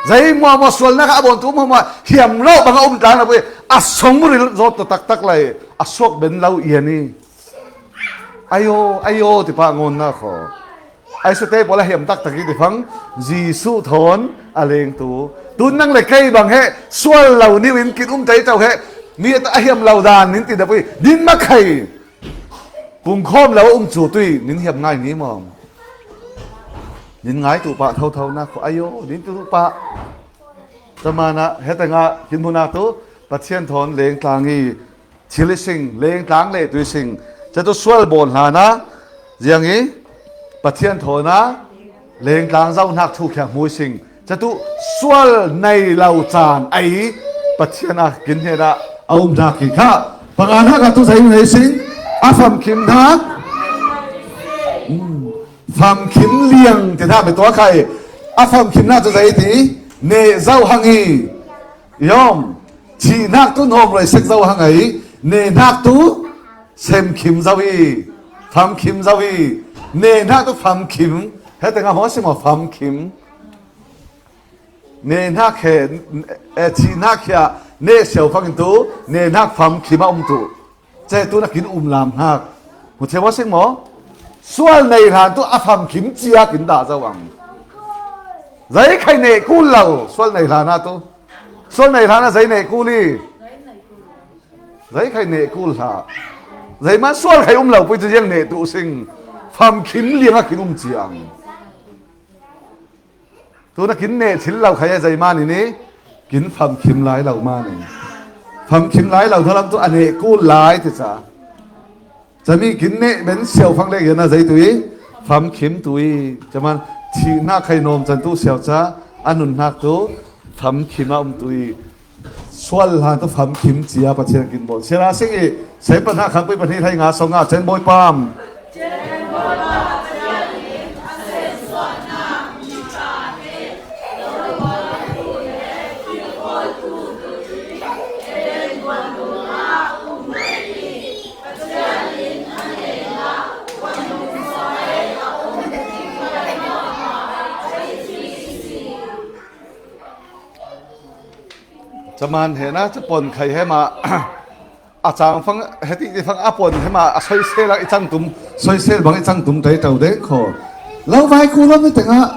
Zei muahmuah sualnak a bawn tu muahmuah hiam lo bang a um tlang na pui a song muril zawt tu taktak lai a suak ben lo ian i. Ayo, ayo, tipa ngawnnak kho. Ai sate pawl a hiam taktak i tifang Jesuh thawn a lengtu. Tun nang le kei bang he sual lo niu in kin um tei tau he mi a hiam lo dan nin ti da pui din makhai. Pungkhawm lo a um cu tui nin hiam ngai ni maw? Nin ngai tu pah thotho na kho ayo, nin tu pah. Tamana hetanga kin hmuna tu Pathian thawn lengtlang i thil i sing, lengtlang le tu i sing. Catu sual bawn hlana ziang i Pathian thawn a lengtlang zohnak thu khiang hmui sing. Catu sual nei lo caan ei Pathian a kin hnenah a umnak hi kha. Panganak a tu zei nei sing a famkhimnak. Famkhim liang ti hna mi tuak khai. A famkhimnak tu zei ti neh zoh hang i. Yom. Thihnak tu hnawm roi sek zoh hang i. Nehnak tu semkhim zoh i. Famkhim zoh i. Nehnak tu famkhim. Hete nga hmawh si maw famkhim. Nehnak he, eh, thihnak he a neh siau fangin tu nehnak famkhim a um tu. Ceh tu na kin um lam hnak. Mu che wa sing maw? Sual nei hlan tu a famkhim cia kin dah zo ang. Zei khai neh kul lo, sual nei hlan tu. Sual nei hlan zei neh kul i. Zei khai neh kul hla. Zei man sual khai um lo pui tu ziang neh tu sing. Famkhim liang a kin um cia ang. Tu na kin neh thil lo khai a zei man i ni kin famkhim lai lo man i. Famkhim lai lo thalam tu a neh kul lai ti ca. Cami kin neh ben siau fang le iana zei tu i famkhim tu i. Caman thihnak khai nawm can tu siau ca a nunnak tu famkhim a um tu i. Sual hlan tu famkhim cia Pathian kin bawl. Siala sing i, sei pahna khan pui pahnih hlei nga song nga cen bawi pam. Caman he na, ca pon khai he ma, a cang fang, he ti ti fang a pon he ma, a soisel a i cang tum, soisel bang i cang tum tei tau dek kho. Lo vai ku lo mi tengah.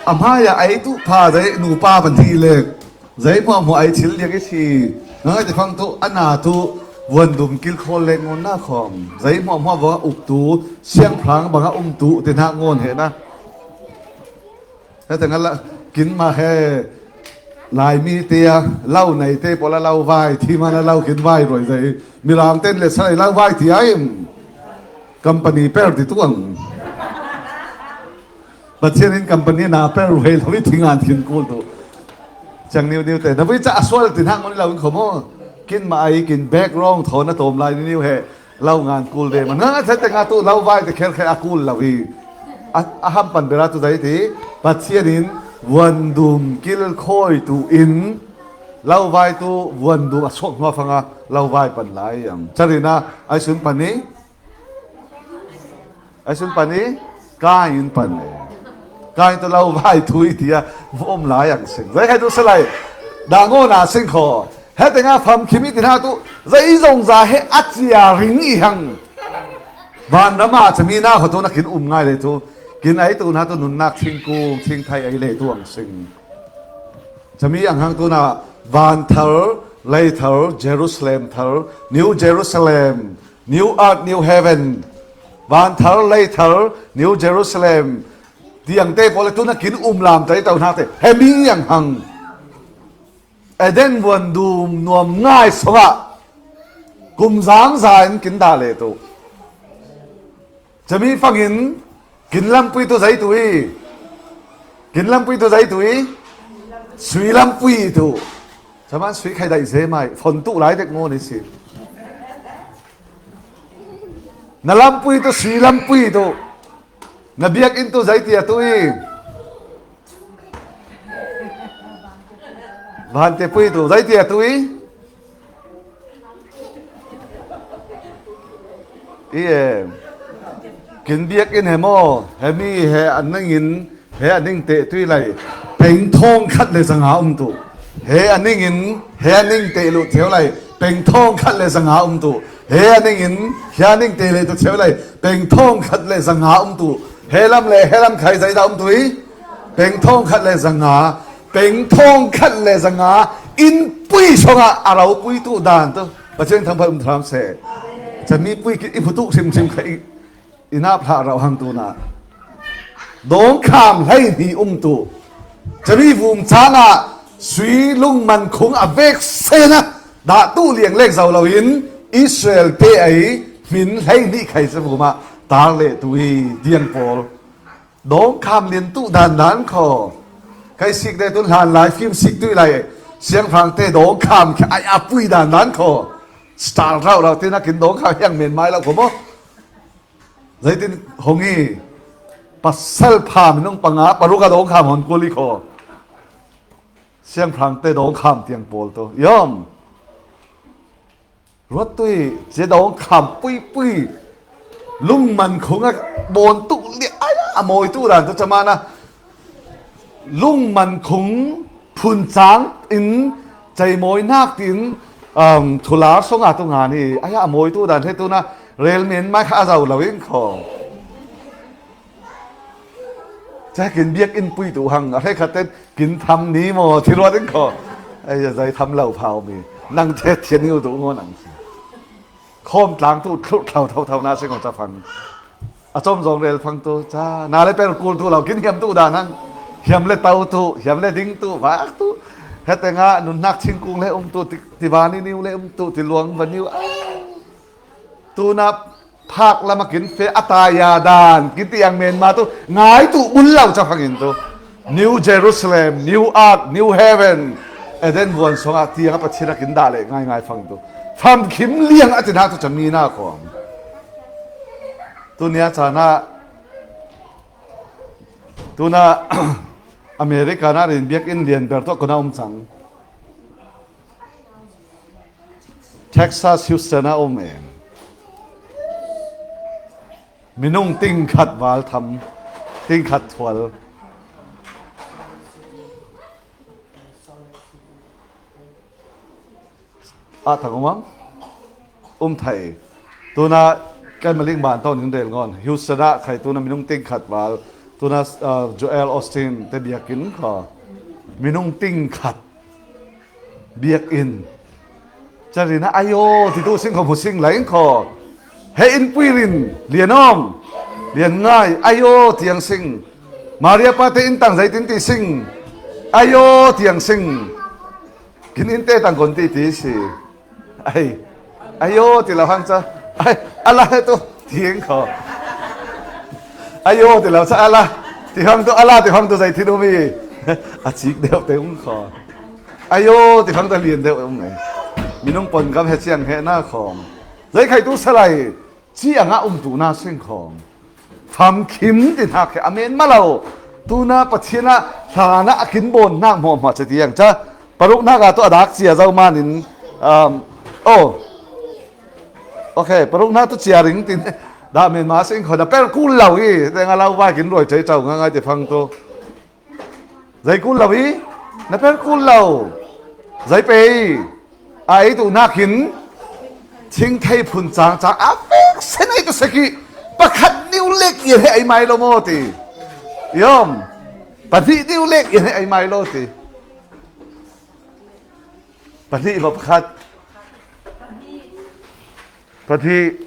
A hmai a ei tu pha dei, nu pa ban ti lek. Zei hmuahhmuah ei thil liak i si. Ngai ti fang tu, a na tu, vuan dum kil khawl lek ngon na khawm. Zei hmuahhmuah bang a uk tu, siangphlang bang a um tu, ti hnak ngon he na. Hete nga la, kin ma he, Laimi te a, lau nei te pawl a lau vai, thi man a lau kin vai ruai zei. Mirang ten le sa lau vai ti a im. Company per ti tuang. Pathian in company na per ruai lo i thingan thin kul tu. Ciang niu niu te, na vui ca a sual ti hnak ngon lo in khomo. Kin ma ai, kin background thaw na tawm lai niu he. Lo ngan kul ve man. Ngan a chet te nga tu lo vai te kher khe a kul lo hi. A, a ham pan bera tu dai ti. Pathian in vuan dum kil khoi tu in lo vai tu vuan dum a suak hnuah fanga lo vai pan lai ang. Charina ai sun pan ni. Ai sun pani, Kain pani. Kain tu lau vai thui tia, vom lai ang sing. Zai khai tu salai, dango na sing kho. He tenga famkhim i ti na tu, zai zong za he a chia ring i hang. Van rama chami na kho tu na kin um ngai le tu. Kin ai tu na tu nunnak thingkung, thingthai ai le tu ang sing. Chami ang hang tu na van thar, lei thar, Jerusalem thar, New Jerusalem, New Earth, New Heaven. Van thar, lei thar, New Jerusalem. Tiang te pole tu na kin um lam tai tau na te. Hemi ang hang. Eden vuan dum nuam ngai songa. Kum zang zain kin da le tu. Chami fangin kin lampui tu zai tu i. Kin lampui tu zai tu i. Sui lampui tu. Chaman sui khai dai ze mai. Fon tu lai dek ngo ni si. Na lampui tu sui lampui tu. Na biak in tu zai tia tu i. Van te pui tu zai tia tu i. I e. Kin biak in he mo, he mi he an nang in, he an ning te tui lai. Peng thong khat le zanga um tu. He an ning in, he an ning te lu theo lai. Peng thong khat le zanga um tu. He an ning in, he an ning te le tu theo lai. Peng thong khat le zanga um tu. He lam le, he lam khai zai da um tu i. Peng thong khat le zanga. Peng thong khat le zanga. In pui songa a rau pui tu dan tu. Pathian thangphai um tham se. Chami pui ki i phutu sim sim khai. I nap hlah rauh hang tu na. Dawngkham hlei hnih um tu. Chami vum cangah sui lungman khung a vek sena dah tu liang lek zo loin Israel te ei hmin hlei hnih khai ca vumah tar leh tu i diang pawl. Dawngkham lian tu dan dan kho. Kai sik deh tun hlan lai fim sik tu i lai siangfang te dawngkham khe ai a pui dan dan kho. Star rauh rauh tin a kin dawngkham hiang men mai lo kho maw? Zeitin hong i pasal pha minung panga paruk a dawngkham hon kul i kho. Siangphang te dawngkham tiang pawl tu. Yom. Ruat tui, cia dawngkham puipui. Lungman khung a bawn tu lia, ai a mawi tu dan tu camana. Lungman khung phun cang in ceimawi nak tin, um, thular songa tu nga ni, ai a mawi tu dan he tu na, relmen mai kha a zau lo in kho. Ca kin biak in pui tu hang, a hre khat ten kin tham ni maw, thi ruat in kho. Ai a zai tham lo phau mi, nang the thian ni u tu ngo nang. Khawm tlang tu thlurh thlau thau thau na sing aw ca fang. A cawm zawng rel fang tu ca na le per kul tu lo kin hiam tu dan hang. Hiam le tau tu, hiam le ding tu, vak tu. Hete nga nunnak thingkung le um tu, ti, ti vani niu le um tu, ti luang va niu. Tu na phak lama kin fe a taya dan, kin ti ang men ma tu, ngai tu bul lo ca fangin tu. New Jerusalem, New Earth, New Heaven. Eden vuan songa tiang a Pathian a kin dah leh ngaingai fang tu. Famkhim liang a tina tu cami na khawm. Tunia cana, tuna America na rin biak in lian ber tu a kona um cang. Texas Houston a um em. Minung tingkhat val tham, tingkhat thual. A thang um ang? Um thai. Tuna kan maling ban tawh ning rel ngon. Houston ah khai tuna minung tingkhat val. Tuna, uh, Joel Osteen te biakin kha. Minung tingkhat. Biakin. Carina ayo, ti tu sing kho mu sing lai kho. He in pui rin, lian om, lian ngai, ayo, tiang sing. Maria pa te in tang zai tin ti sing. Ayo, tiang sing. Kin in te tang kon ti ti si. Ai. Ayo, ti lo hang ca. Ai, ala he tu, tiang kho. Ayo, ti lo ca ala. Ti hang tu ala, ti hang tu zai tin umi. A cik deu te ung kho. Ayo, ti khang ta lian deuh um e. Minung pon gam he ciang he na khawng. Zai khai tu salai, ci a ngah um tu na sing khawng. Famkhim ti hnak he a men ma lo. Tu na Pathian a hlan a a kin bawn hnak hmawhmawh ca tiang ca. Paruk hnak a tu a dak cia zo man in, um, oh. Ok, paruk hnak tu cia ring tin. Dah men ma sing kho na per kul lo i, teng a lau vai kin ruai cai cau nga ngai te phang tu. Zai kul lo i, na per kul lo. Zai pe i, a ei tu na kin, thing thei phun chang chang, a pek sen ei tu seki, pakhat niu lek i he ei mai lo mo ti. Yom, pahnih niu lek i he ei mai lo ti. Pahnih ba pakhat. Pahnih.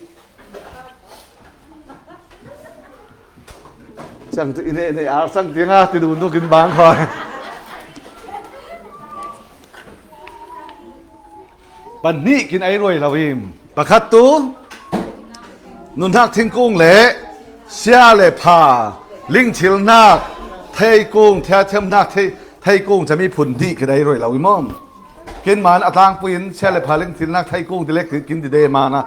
Chang tu ine ine ar chang tiang a ti dun tu kin bang khoi. Pahnih kin ei ruai lo im. Pakhat tu nunhak thingkung le sia le pha, lingthilnak theikung, thiathiamnak thei, theikung cami phun hnih kin ei ruai lo im om. Kin man a tlangpui in sia le pha, lingthilnak theikung ti lek kin ti de mana.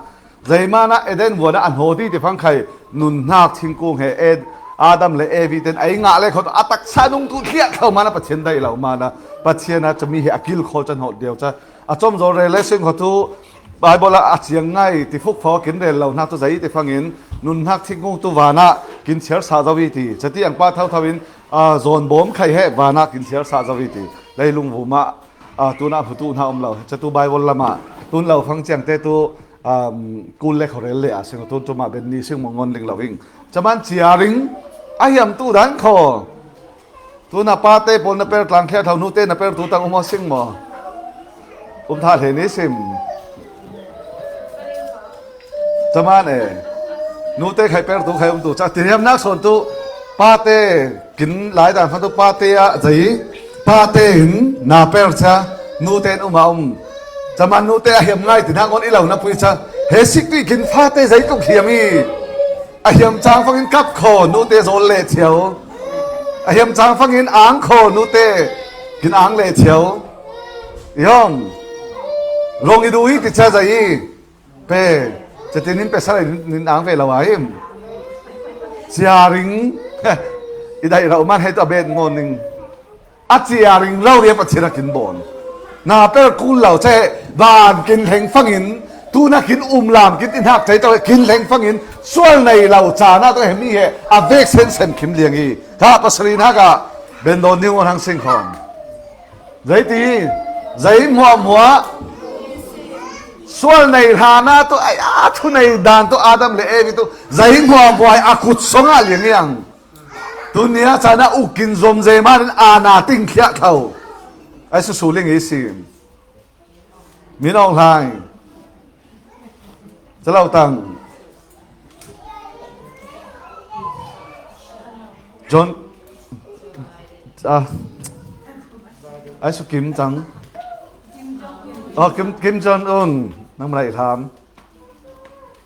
Zeimana Eden huan a hnaw ti ti fangkhai nunhnak thingkung he Ed-, Adam le Evi ten ei ngah le khot a taksa nung tu thliah thlo mana Pathian daih lo mana Pathian a cami he a kil kho can hot deu ca a cawm zaw rel le sing kho tu Bible ah a ciang ngai ti fuk fo kin rel lo hna tu zei ti fangin nunhnak thingkung tu vana kin chiar sa zo i ti cati ang pa thotho in a zawn bawm khai he vana kin chiar sa zo i ti leilung vuma a tuna hmutu hna um lo catu Bible lama tun lo fang ciang te tu um, kul le khorel le a sing tun tuma ben ni sing mo ngon ling lo ing. Caman cia ring a hiam tu dan kho. Tuna pa te pol na per tlang khia thau nu te na per tu tang um sing mo. Um tha le ni sim. Caman e. Nu te khai per tu khai um tu ca ti hiam nak son tu pa te kin lai dan fan tu pa te a zai pa te in na per ca nu te in um a um. Caman nu te a hiam ngai ti na ngon i lo na pui ca he sik ti kin fa te zai tuk hiam i a hiam chang fangin kap kho nu te zol le thiau a hiam chang fangin ang kho nu te kin ang le thiau yong rong i du i ti ca zai i Pe, cetin in pe sa lai nin ang ve lo a im. Cia ring. I dai rau man hei to bet ngon ning. A cia ring rau ria Pathian a kin bon. Na per kul lo ce van kin hleng fangin tuna kin um lam kin tin hak cai to kin hleng fangin sual nei lo ca na to he mi he a vek sen sen kim liang i. Ka pasri na ka ben don ning on hang sing khom. Zei ti, zei hmuahhmuah, sual nei hlan ah tu, ai, a thu nei dan tu, Adam le Evi tu, zei hmuahhmuah a kut song ah liang i ang. Tuni a caan ah uk kin zom zei man in a na ting thliah tho. Ai susu ling i si. Min Aung Hlaing. Calo tang. John, ah, ai su Kim tang. Oh, Kim, Kim Jong Un. Nang malai hlam.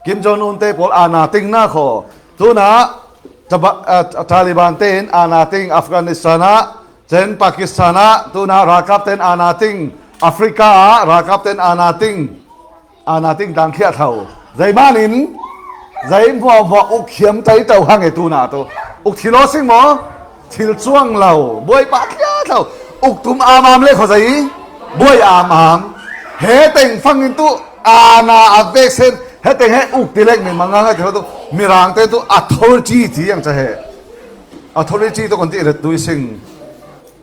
Kim Jong Un te pawl ana ting na kho. Tuna Taba-, ah, Taliban te in ana ting Afghanistan ah, chen Pakistan ah, tuna rakap te in ana ting Africa ah, rakap te in ana ting. Ana ting tang khiah tho. Zei manin, zei hmuahhmuah uk hiam tai to hang e tuna tu. Uk thil aw sing maw? Thil cuang lo. Buai pah khiah tho. Uk tum am am le kho zei. Buai am am. He teng fangin tu ana a vek sen. He teng he uk ti lek mi mangang a ti tu. Mirang te tu authority ti ang ca he. Authority tu kon ti ret tu i sing.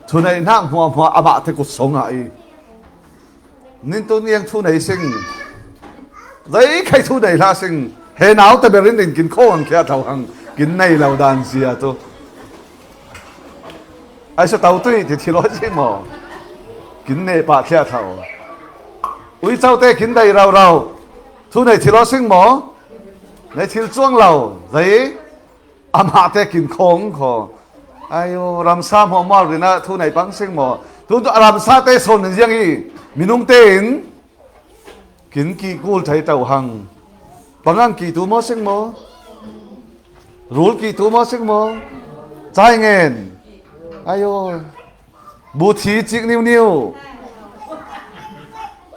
Thunei hnak hmuahhmuah amah te kut song ah i. Nin tu niang thu nei sing. Zei khai thu nei hlah sing. He nau te berin in kin khawng an khiah tho hang. Kin nei lo dan zia tu. Ai sa tau tui ti thil aw sing maw. Kin nei pah khiah tho. Ui cau te kin dai rau rau. Thu nei thil aw sing maw. Nei thil cuang lo. Zei. Amah te kin khawng kho. Ayo, ramsa hmuahhmuah rinah thu nei pang sing maw? Tun tu a ramsa te sawn in ziang i minung te in kin ki kul thei to hang. Pangang ki tu maw sing maw? Rul ki tu maw sing maw? Cai ngen. Ayo. Buthi cik niu niu.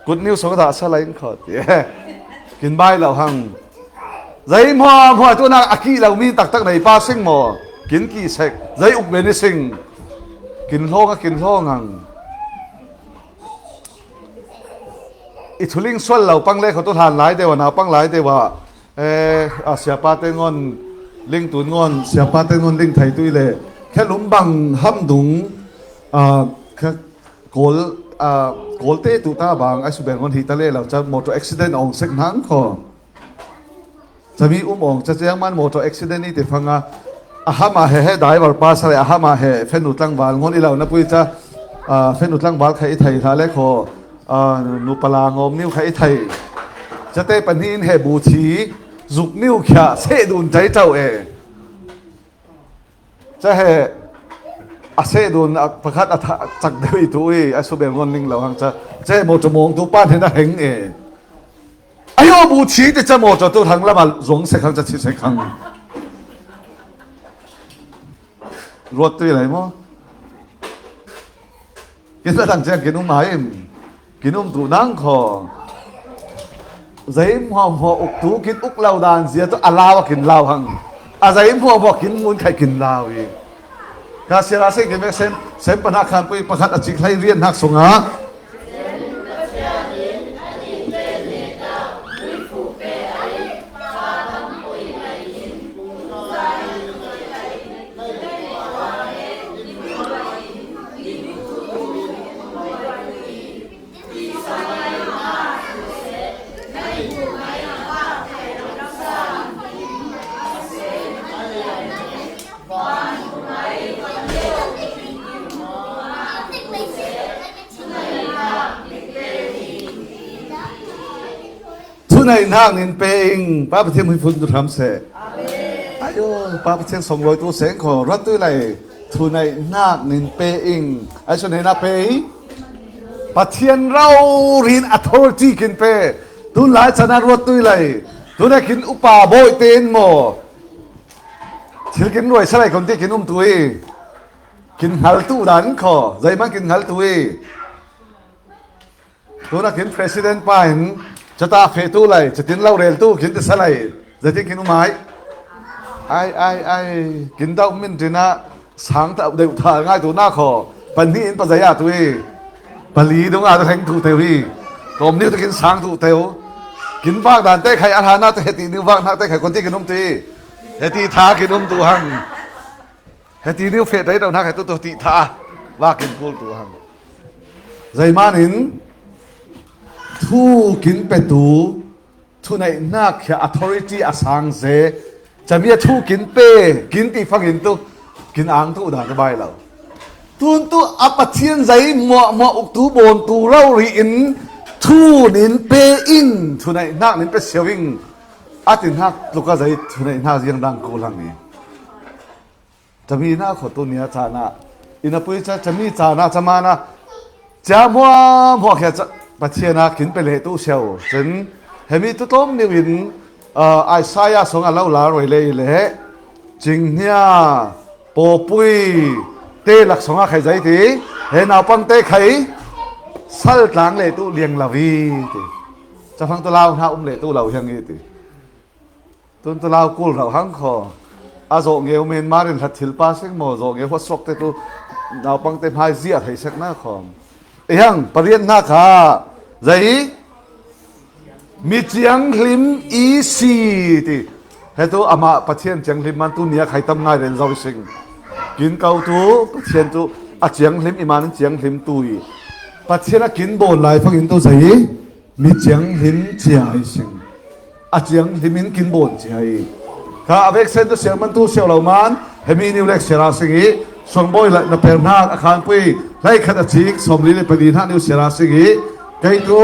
Kut niu song dah sa lai khot. Kin bai lo hang. Zei hmuahhmuah tu nak a kih lo mi taktak nei pa sing maw. Kin ki sek. Zei uk ben i sing. Kin hlawng a kin hlawng hang. I thuling sual lo pang le kho tu hlan lai deuh a nau pang lai deuh a. Eh, a siapa te ngon ling tun ngon siapa te ngon ling thei tui le khe lum bang ham dung, a, khe kol, a, kol te tu ta bang ai su ber ngon hi ta le lau cha motor accident ong sek nang kho. Chami um ong cha chiang man motor accident i te phanga a hama he he driver pa sa le a hama he fenu tlangval ngon i lau na pui cha, a, fenu tlangval kha i thei hla le kho, a, nu pala ngom niu kha i thei. Chate panin he bu thi zuk niu khia se dun chai chau e. Cha he a se dun a pakhat a tha chak deu i tu i a su ber ngon ling lau hang cha. Che motor mong tu pan he na heng e. Ayo bu thi te cha motor tu hang lama zong se khang cha thi se khang. Ruat tui lai mo. Kin la dang chiang kin um ai im. Kin um tu nang kho. Zai hmo hmo uk tu kin uk lau dan zia tu a lau a kin lau hang. A zai hmo hmo kin mun khai kin lau i. Ka sia la se kin mek sem sem pana khan pui pakhat a chik lai rian hak sunga. Thunai nak nin pe ing, Pa Pathian hui fun tu tham se. Ayo, Pa Pathian song loi tu seng kho, rat tui lai. Thunai nak nin pe ing. Ai su nei na pe ing. Pathian rau rin authority kin pe. Tun lai chana ruat tui lai. Tuna kin upa boi ten mo. Thil kin ruai sa lai kon ti kin um tui. Kin ngal tu dan kho. Zai man kin ngal tui. Tuna kin president pa in chata fe tu lai, chatin lau rel tu kin ti sa lai, zati kin umai. Ai, ai, ai, kin dau min tina sang ta deu tha ngai tu na kho, pan ni in pa zaya tu i, pali dung a tu heng tu teu i, tom ni tu kin sang tu teu, kin vak dan te khai a hana tu heti ni vak na te khai kon ti kin um ti, heti tha kin um tu hang. Heti niu fe dai dau nak hetu tu ti tha. Wa kin kul tu hang. Zai manin thu kin pe tu, thu nai nak khia authority a sang ze. Chami a thu kin pe, kin ti fangin tu, kin ang tu dan bai lo. Tun tu a Pathian zai mo mo uk tu bon tu lo ri in thu nin pe in, thu nai nak nin pe siau in. A tin hak luka zai thu nai nak ziang dang ko lang ni. Chami na kho tu nia chana. Ina pui cha chami chana chamana. Cha hmua hmua khia cha Pathian a kin pe le tu siau. Chen hemi tu tom niu in, ah, Isaiah song a lo la roi le le. Ching hnia popui te lak song a khai zai ti. He naupang te khai sal tlang le tu liang lawi ti. Cha phang tu lau hna um le tu lau hiang i ti. Tun tu lau kul rau hang kho. A zo ngeu men marin hlat thil pa seng mo zo ngeu hot sok te tu naupang te hmai zia thei sek na kho. Ei hang parian na kha zai mi chiang hlim i si ti. He tu ama Pathian chiang hlim man tu nia khai tam ngai rel zo i sing. Kin kau tu Pathian tu a chiang hlim i man chiang hlim tu i. Pathian a kin bon lai fangin tu zai. Mi chiang hlim chia i sing. A chiang hlim in kin bon chia i. Ka a vek sen tu siang man tu siau lo man. Hemi niu lek siara sing i. Suang boi la na per hnak a khan pui. Lai khat a chik som li le pali hnak niu siara sing i. Kei tu.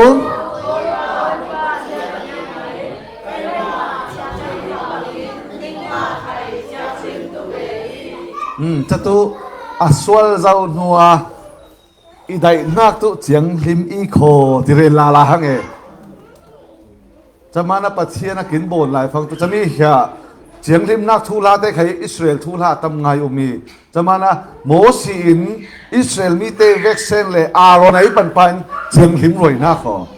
Hmm, chatu a sual zau hnua. I daihnak tu chiang hlim i kho ti rel lala hang e. Camana Pathian a kin bon lai fang tu cami hia chiang hlimnak thuhla te khai Israel thuhla tam ngai um i. Camana Mosi in Israel mi te veksen le Aaron a i panpa in chiang hlim ruai hna kho.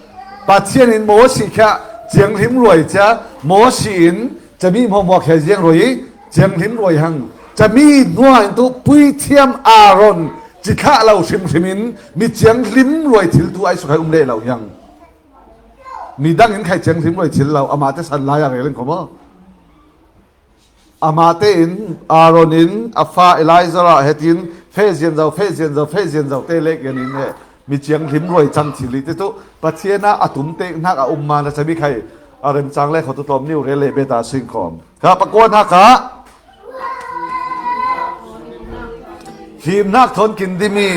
Pathian in Mosi khia chiang hlim ruai cia Mosi in cami hmuahmuah khia ziang ruai i chiang hlim ruai hang. Cami hnuah in tu puithiam Aaron cithlah lo hrimhrim in mi chiang hlim ruai thil tu ai sukhai um leh lo hiang. Midang in khai ciang hlim roi thil lo, amah te san lai a rel in kho maw. Amah te in Aaron in a fa Eleazar ah hetin fe zian zo, fe zian zo, fe zian zo te lek yan in he mi ciang hlim roi cang thil i te tu Pathian a a tum te hnak a um ma na cami khai a remcang le kho tu tlawm niu rel le beta sing khawm. Kha pakua hnak ah hlimnak thawn kin dimi.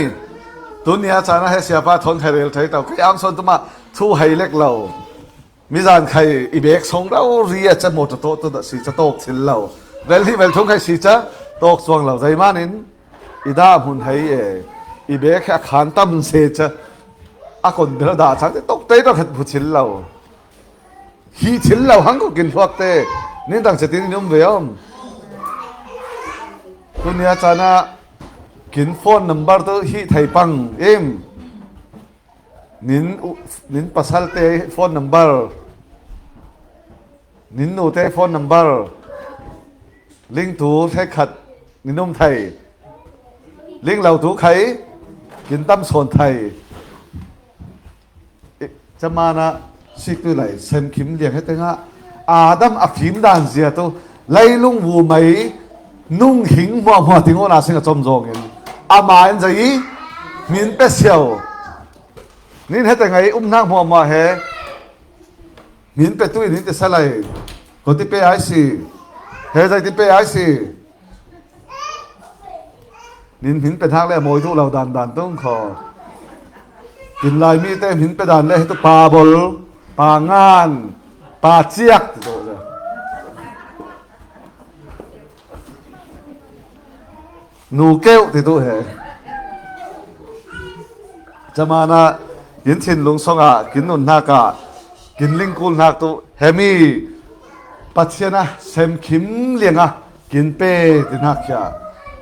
Tunia caan ah he siapa thawn khai rel thei tau. Kei ang sawn tuma thu hei lek lo. Mizan khai i bek song rau ri a ca mawtaw tawh tu dah si ca tawk thil lo. Vel hi vel thung khai si ca tawk cuang lo. Zei manin i dah hmun hei e. I bek a khan tam se ca a kon bel dah cang te tawk tei tawk khat bu thil lo. Hi thil lo hang ko kin hluak te. Nin dang cetin in um ve om. Tunia caan ah kin phone number tu hi thei pang im. Nin, u- nin pasal te phone number. Nin nu te phone number. Ling tu hre khat nin um thei. Ling lo tu khai kin tam sawn thei. Camana sik tu lai sem khim liang he tengah Adam a fim dan zia tu leilung vu mai nung hing hmuahhmuah tingawn a sing a com zawngin ama in zei min pe siau. Nin he tengah i um hnak hmuahhmuah he min pe tu in nin te sa lai. Ko ti pe ai si. He zei ti pe ai si. Nin hmin pe hnak le a mawi duh lo dan dan tung kho. Kin lai mi te hmin pe dan le hi tu pa bol, pa ngan, pa ciak ti tu. Nu keuh ti tu he. Camana kin thinlung song ah kin nun hnak ah kin lingkul hnak tu hemi Pathian a sem khim liang a kin pe ti hnak khia.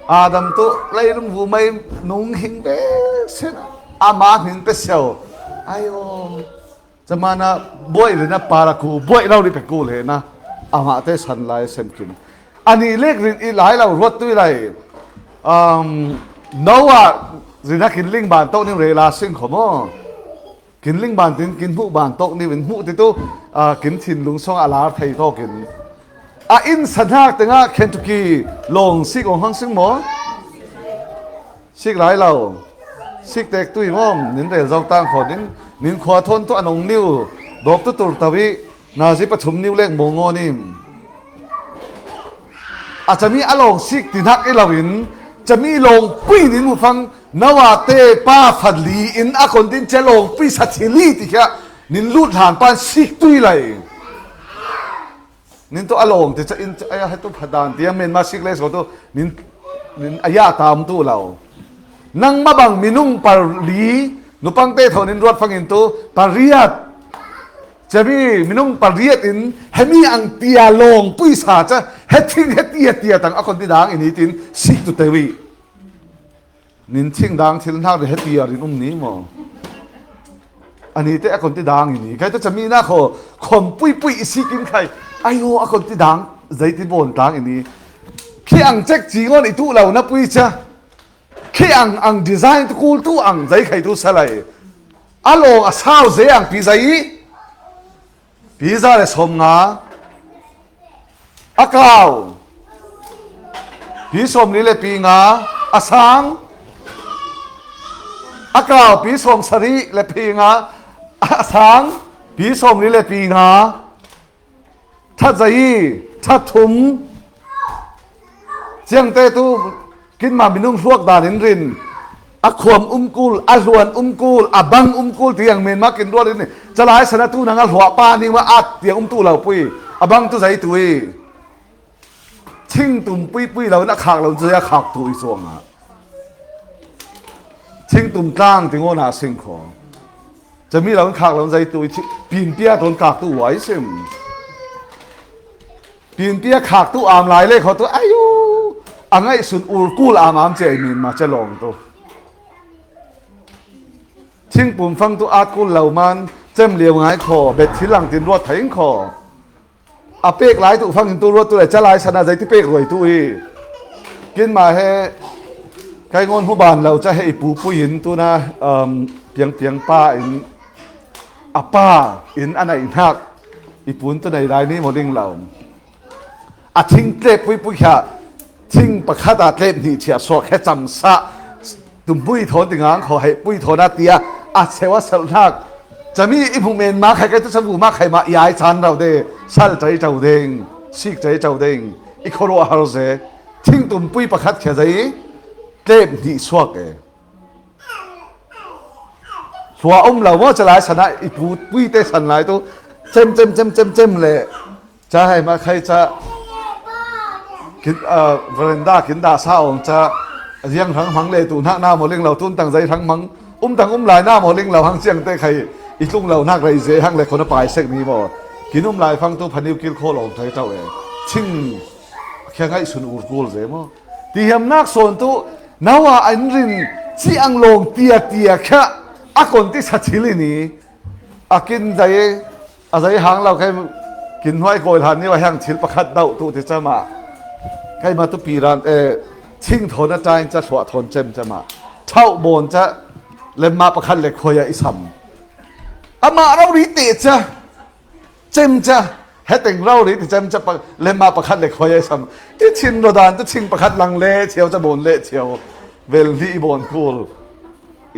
Adam tu leilung vu mai nung hing ve sen ama hmin pe siau. Ayo. Camana buai le na para ku buai lo ni pe ku le na amah te san lai sem khim. Ani lek rin i lai lo ruat tu i lai. Um, Noah rin a kin ling ban tawh ning rela sing kho maw. Kin ling ban tin kin hmuh ban tawk ni in hmuh ti tu, ah, kin thinlung song a lar thei tawk in. A inn sa hnak tengah Kentucky lawng sik awng hang sing maw? Sik lai lo. Sik tek tu i maw? Nin rel zo tang kho nin, nin khua thawn tu a nong niu. Dawp tu tur tau i, nazi pathum niu lek maw ngaw nim. A cami a lawng sik ti hnak i lo in, cami lawng pui nin mu fang, Noah te pa fali in a kon din cia lawng pui sa thili ti khia, nin lut hlan pan sik tui lai. Nin tu a lawng ti ca in, a ya he tu phadan ti a men ma sik le so tu, nin, nin a ya tam tu lo. Nang ma bang minung pali, nupang te thawn in ruat fangin tu, pariat. Cami minung pariat in, hemi ang tia lawng pui sa ca, he thing he tia tia tang a kon ti dang in hitin, sik tu te wi. Nin thing dang thil hnak le he tia rin um ni maw? Ani te a kon ti dang in hi. Kai tu cami na kho, khom pui pui i sik in khai. Ayo, a kon ti dang, zei ti bawn tang in hi. Khi ang cek ci ngon i tu lo na pui ca. Khi ang, ang design tu kul tu ang zei khai tu sa lai. A lawng a sau zei ang pi zei. Pi za le sawm nga. A kau. Pi sawm li le pi nga. A sang. A kau pi sawm sari le pi nga. A sang. Pi sawm li le pi nga. That zai, that thum. Ciang te tu, kin ma minung hluak dan in rin. A khuam um kul, a hluan um kul, a bang um kul, tiang men ma kin ruat in. Calai sana tu nang a hluah pa ning ma at tiang um tu lo pui. A bang tu zai tu i. Thingtum pui pui lo in a khak lo in zai a khak tu i suang a. Thingtum tlang ti ngawn a sing kho. Cami lo in khak lo in zai tu i thi-, pinpia ton kak tu uai sim. Pinpia khak tu am lai le kho tu, ayu, a ngaih sun ur kul am am cia i min ma cia lawng tu. Thingpum fang tu at kul lo man, cem liau ngai kho, bet thil lang tin ruat thai kho. A pek lai tu fang in tu ruat tu le, ca lai sana zai ti pek ruai tu i. Kin ma he, kai ngon hu ban lo ca he i pu pui in tu na, um, piang piang pa in, a pa in a neih hnak i pun tu nei lai ni maw ding lo. A thing tlep puipui kha thing pakhat a tlep hnih chia suak he camsah tumpui thawn ti ngang khaw hei pui thawn a tia a cheu a selh hnak. Cami i hmuh men ma khai kai tu sabu ma khai ma i ai caan rau de sal cai cau ding sik cai cau ding i khuaruah har ze thing tumpui pakhat khia zei tlep hnih suak e. Hlua um lo maw, calai sanah i pu puite san lai tu cem cem cem cem cem le ca hai ma khai ca kin, ah, veranda kin dah sa awng ca ziang hrang hmang le tu hnak na maw ling lo tun tang zei hrang hmang um tang um lai na maw ling lo hang ciang te khai i tlung lo hnak rei ze hang le khon a pai sek ni maw kin um lai fang tu phaniu kil khaw lawng cai cau e ching khia ngaih sun ur kul ze maw. Tihiamnak sawn tu Noah an rin ciang lawng tia tia kha a kon ti sa thil i ni. A kin zei a zei hang lo kai kin hnuai kawi hlan ni a hiang thil pakhat dauh tu ti cama kai ma tu pi ran e thing thawn a tain ca thluah thawn cem cama thauh bawn ca lemma pakhat le khuai a i sam. Amah rau ri te ca cem ca heteng rau ri ti cem ca pa- lemma pakhat le khuai a i sam. I thin ro dan tu thing pakhat lang le chiau ca bawn le chiau vel hnih i bawn kul.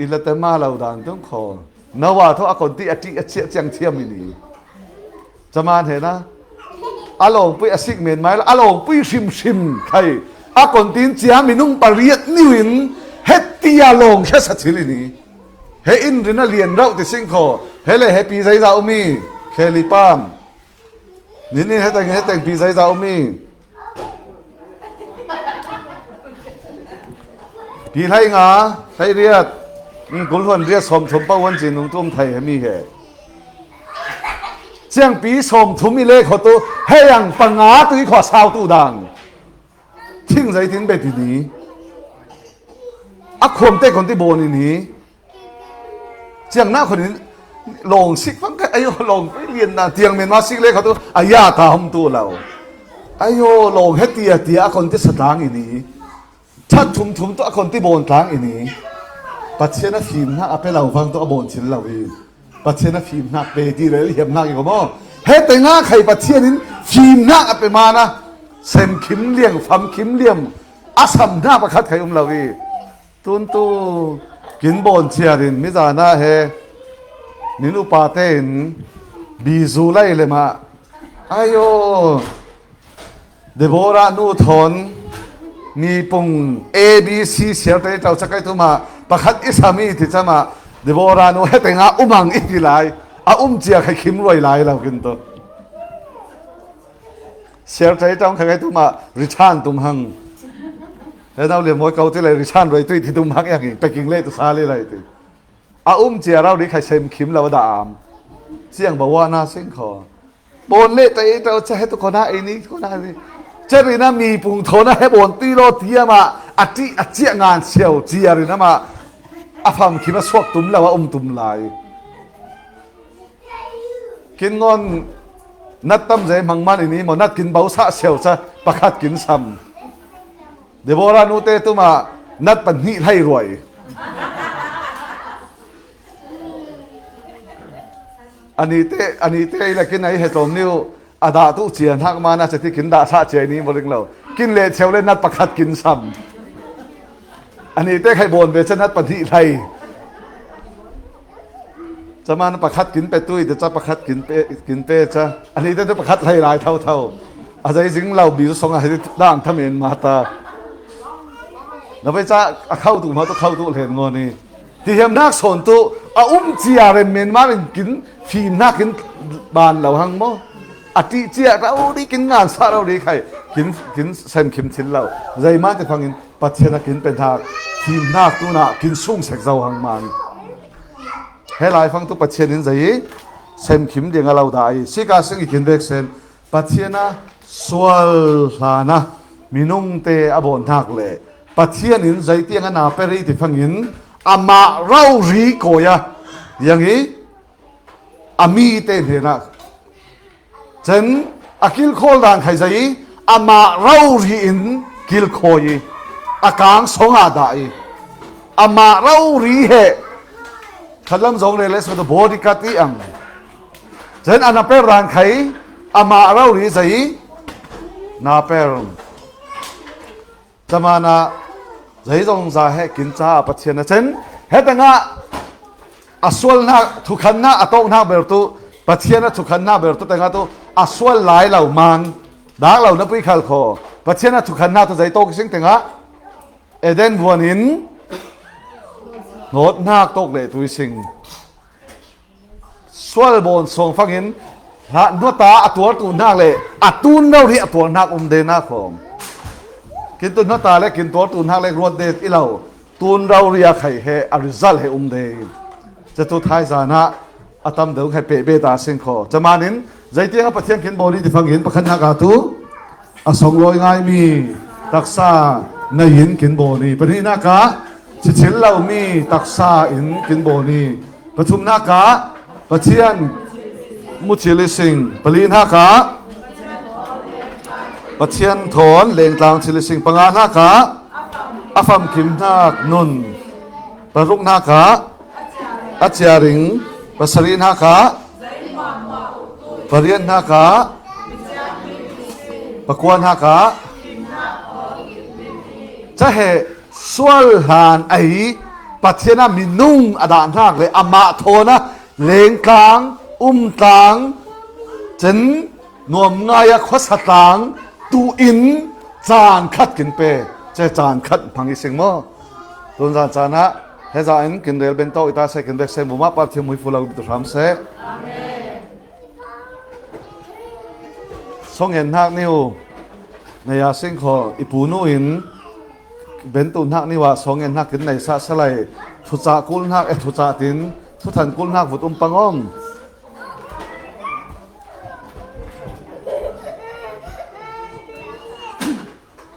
I la te ma lo dan tung khaw Noah thaw a kon ti a ti a chiah ciang thiam i ni. Caman he na a lawngpui a sik men mai la a lawngpui hrim hrim khai a kon tin cia minung pariat niu in het tia lawng khia sa thil i ni. He in rin a lian rauh ti sing khaw he le he pi zai za umi kheli pam. Nin in heteng heteng pi zai za umi. Pi hlei nga hlei riat kul huan riat sawm thum pau huan cin nung tum thei he mi he. Ciang pi sawm thum i le khaw tu hei ang panga tu i khaw sau tu dang. Thing zei tin bet i ni. A khuam te kon ti bawn i ni. Ciang na khon in lawng sik fang kai ayo lawng pui lian na tiang men ma sik le khaw tu a ya ta hom tu lo. Ayo lawng he tia tia a kon ti sa tang i ni. That thum thum tu a kon ti bawn tang i ni. Pathian a fim hna a pe lo vang tu a bawn thil lo i. Pathian a fim hnak pe ti rel hiam hnak i ko maw. He te nga khai Pathian in fim hnak a pe mana sem khim liang fam khim liam a sam hna pakhat khai um lo i. Tun tu kin bawn ciar in mizana he nin upa te in bizu lai le mah. Ayo Deborah nu thawn mipung A B C siar te tau cakai tu mah pakhat i sami ti cama Deborah nu heteng a umang i ti lai a um cia khai khim ruai lai lo kin tu. Siar te tau khakai tu mah richan tum hang. He nau le moi kau ti lai richan ruai tui ti tum hang yang peking le tu sa le lai ti. A um cia rau ri khai sem khim lo a da am. Ciang bawa na sing kho. Bawn le ta i tau ca he tu kona i ni kona i ni. Ca ri na mi pung tho na he bawn ti lo ti ama a ti a cia ngan siau cia ri na ma a fam khim a suak tum lo a um tum lai. Kin ngon nat tam zei hmang man i ni maw nat kin bau sah siau ca pakhat kin sam. Deborah nu te tuma nat pahnih hlei ruai. Ani te ani te i lakin ai he tlawm niu a dah tu cia hnak ma na cati kin dah sah cia i ni maw ring lo. Kin le cheu le nat pakhat kin sam. Ani te khai bawn ve ca nat pahnih hlei. Caman pakhat kin pe tui te ca pakhat kin pe kin pe ca. Ani te tu pakhat hlei lai tho tho. A zei zing lo bi song a hei dang tham in ma ta. Na vai ca a khau tu ma tu khau tu hlen ngo ni. Ti hiam nak son tu a um cia rem men ma rin kin fim nak kin ban lo hang mo. A ti cia rau ri kin ngan sa rau ri khai kin kin sem khim thil lo. Zei ma te phang in Pathian a kin pe hnak fim hnak tu na kin sung sek zo hang man. He lai fang tu Pathian in zei sem khim ding a lo da i sika sing i kin vek sen. Pathian a sual hlan a minung te a bawn hnak le Pathian in zei tiang a na pe rei ti fang in amah rau ri kawi a yang i a mi te hnenah cen a kilkhawl dan khai zei i amah rau ri in kilkhawi i a kang song a dah i amah rau ri he khatlam zong le le so the body kat i ang Cen a na per dan khai, amah rori zei na per. Camana zei zong za he kin ca a Pathian a cen. He tengah a sualnak, thukhannak, a tawknak ber tu, Pathian a thukhannak ber tu tengah tu a sual lai lo mang, dak lo na pui khal kho. Pathian a thukhannak tu zei tawk i sing tengah Eden vuan in hnawtnak tawk le tu i sing. Sual bawn sawng fangin hla hnawta a tuartu hnak le a tun rori a tuarnak um de na khawm. Kin tu hnawta le kin tuartu hnak le ruat de i lo. Tun rori a khai he a result he um de. Catu thaizan ah a tam deuh khai peh be ta sing kho. Camanin zeitiang a Pathian kin bawn i ti fangin pakhatnak a tu a song lawi ngai mi taksa nei in kin bawn i, pahnihnak ah chichil lo mi taksa in kin bawn i, pathumnak ah Pathian muchil i sing, palihnak ah Pathian thawn lengtlang chil i sing, pangahnak ah a famkimhnak nun, paruknak ah a ciaring, pasarihnak ah pariatnak ah pakuahnak ah ca he sual hlan ei Pathian a minung a dahnak le amah thawn a lengtlang, umtlang, cen nuam ngai a khuasa tlang tu in caan khat kin pe, ce caan khat hmang i sing maw? Tunzan caan ah heza in kin rel bentawk i ta seh, kin vek seh, mumah Pathian hmuifu lo tu hram seh. Song en hnak niu na ya sing kho, i pu nu in bentu hnak niu ah song en hnak kin nei sah salai, thucah kul hnak e, thucah tin thuthan kul hnak vut um pang om.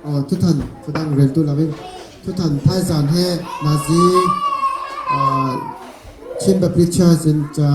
Aw, thuthan, thuthan rel tu lo in. Thuthan thaizan he nazi, ah, Chin Baptist Church in, ah,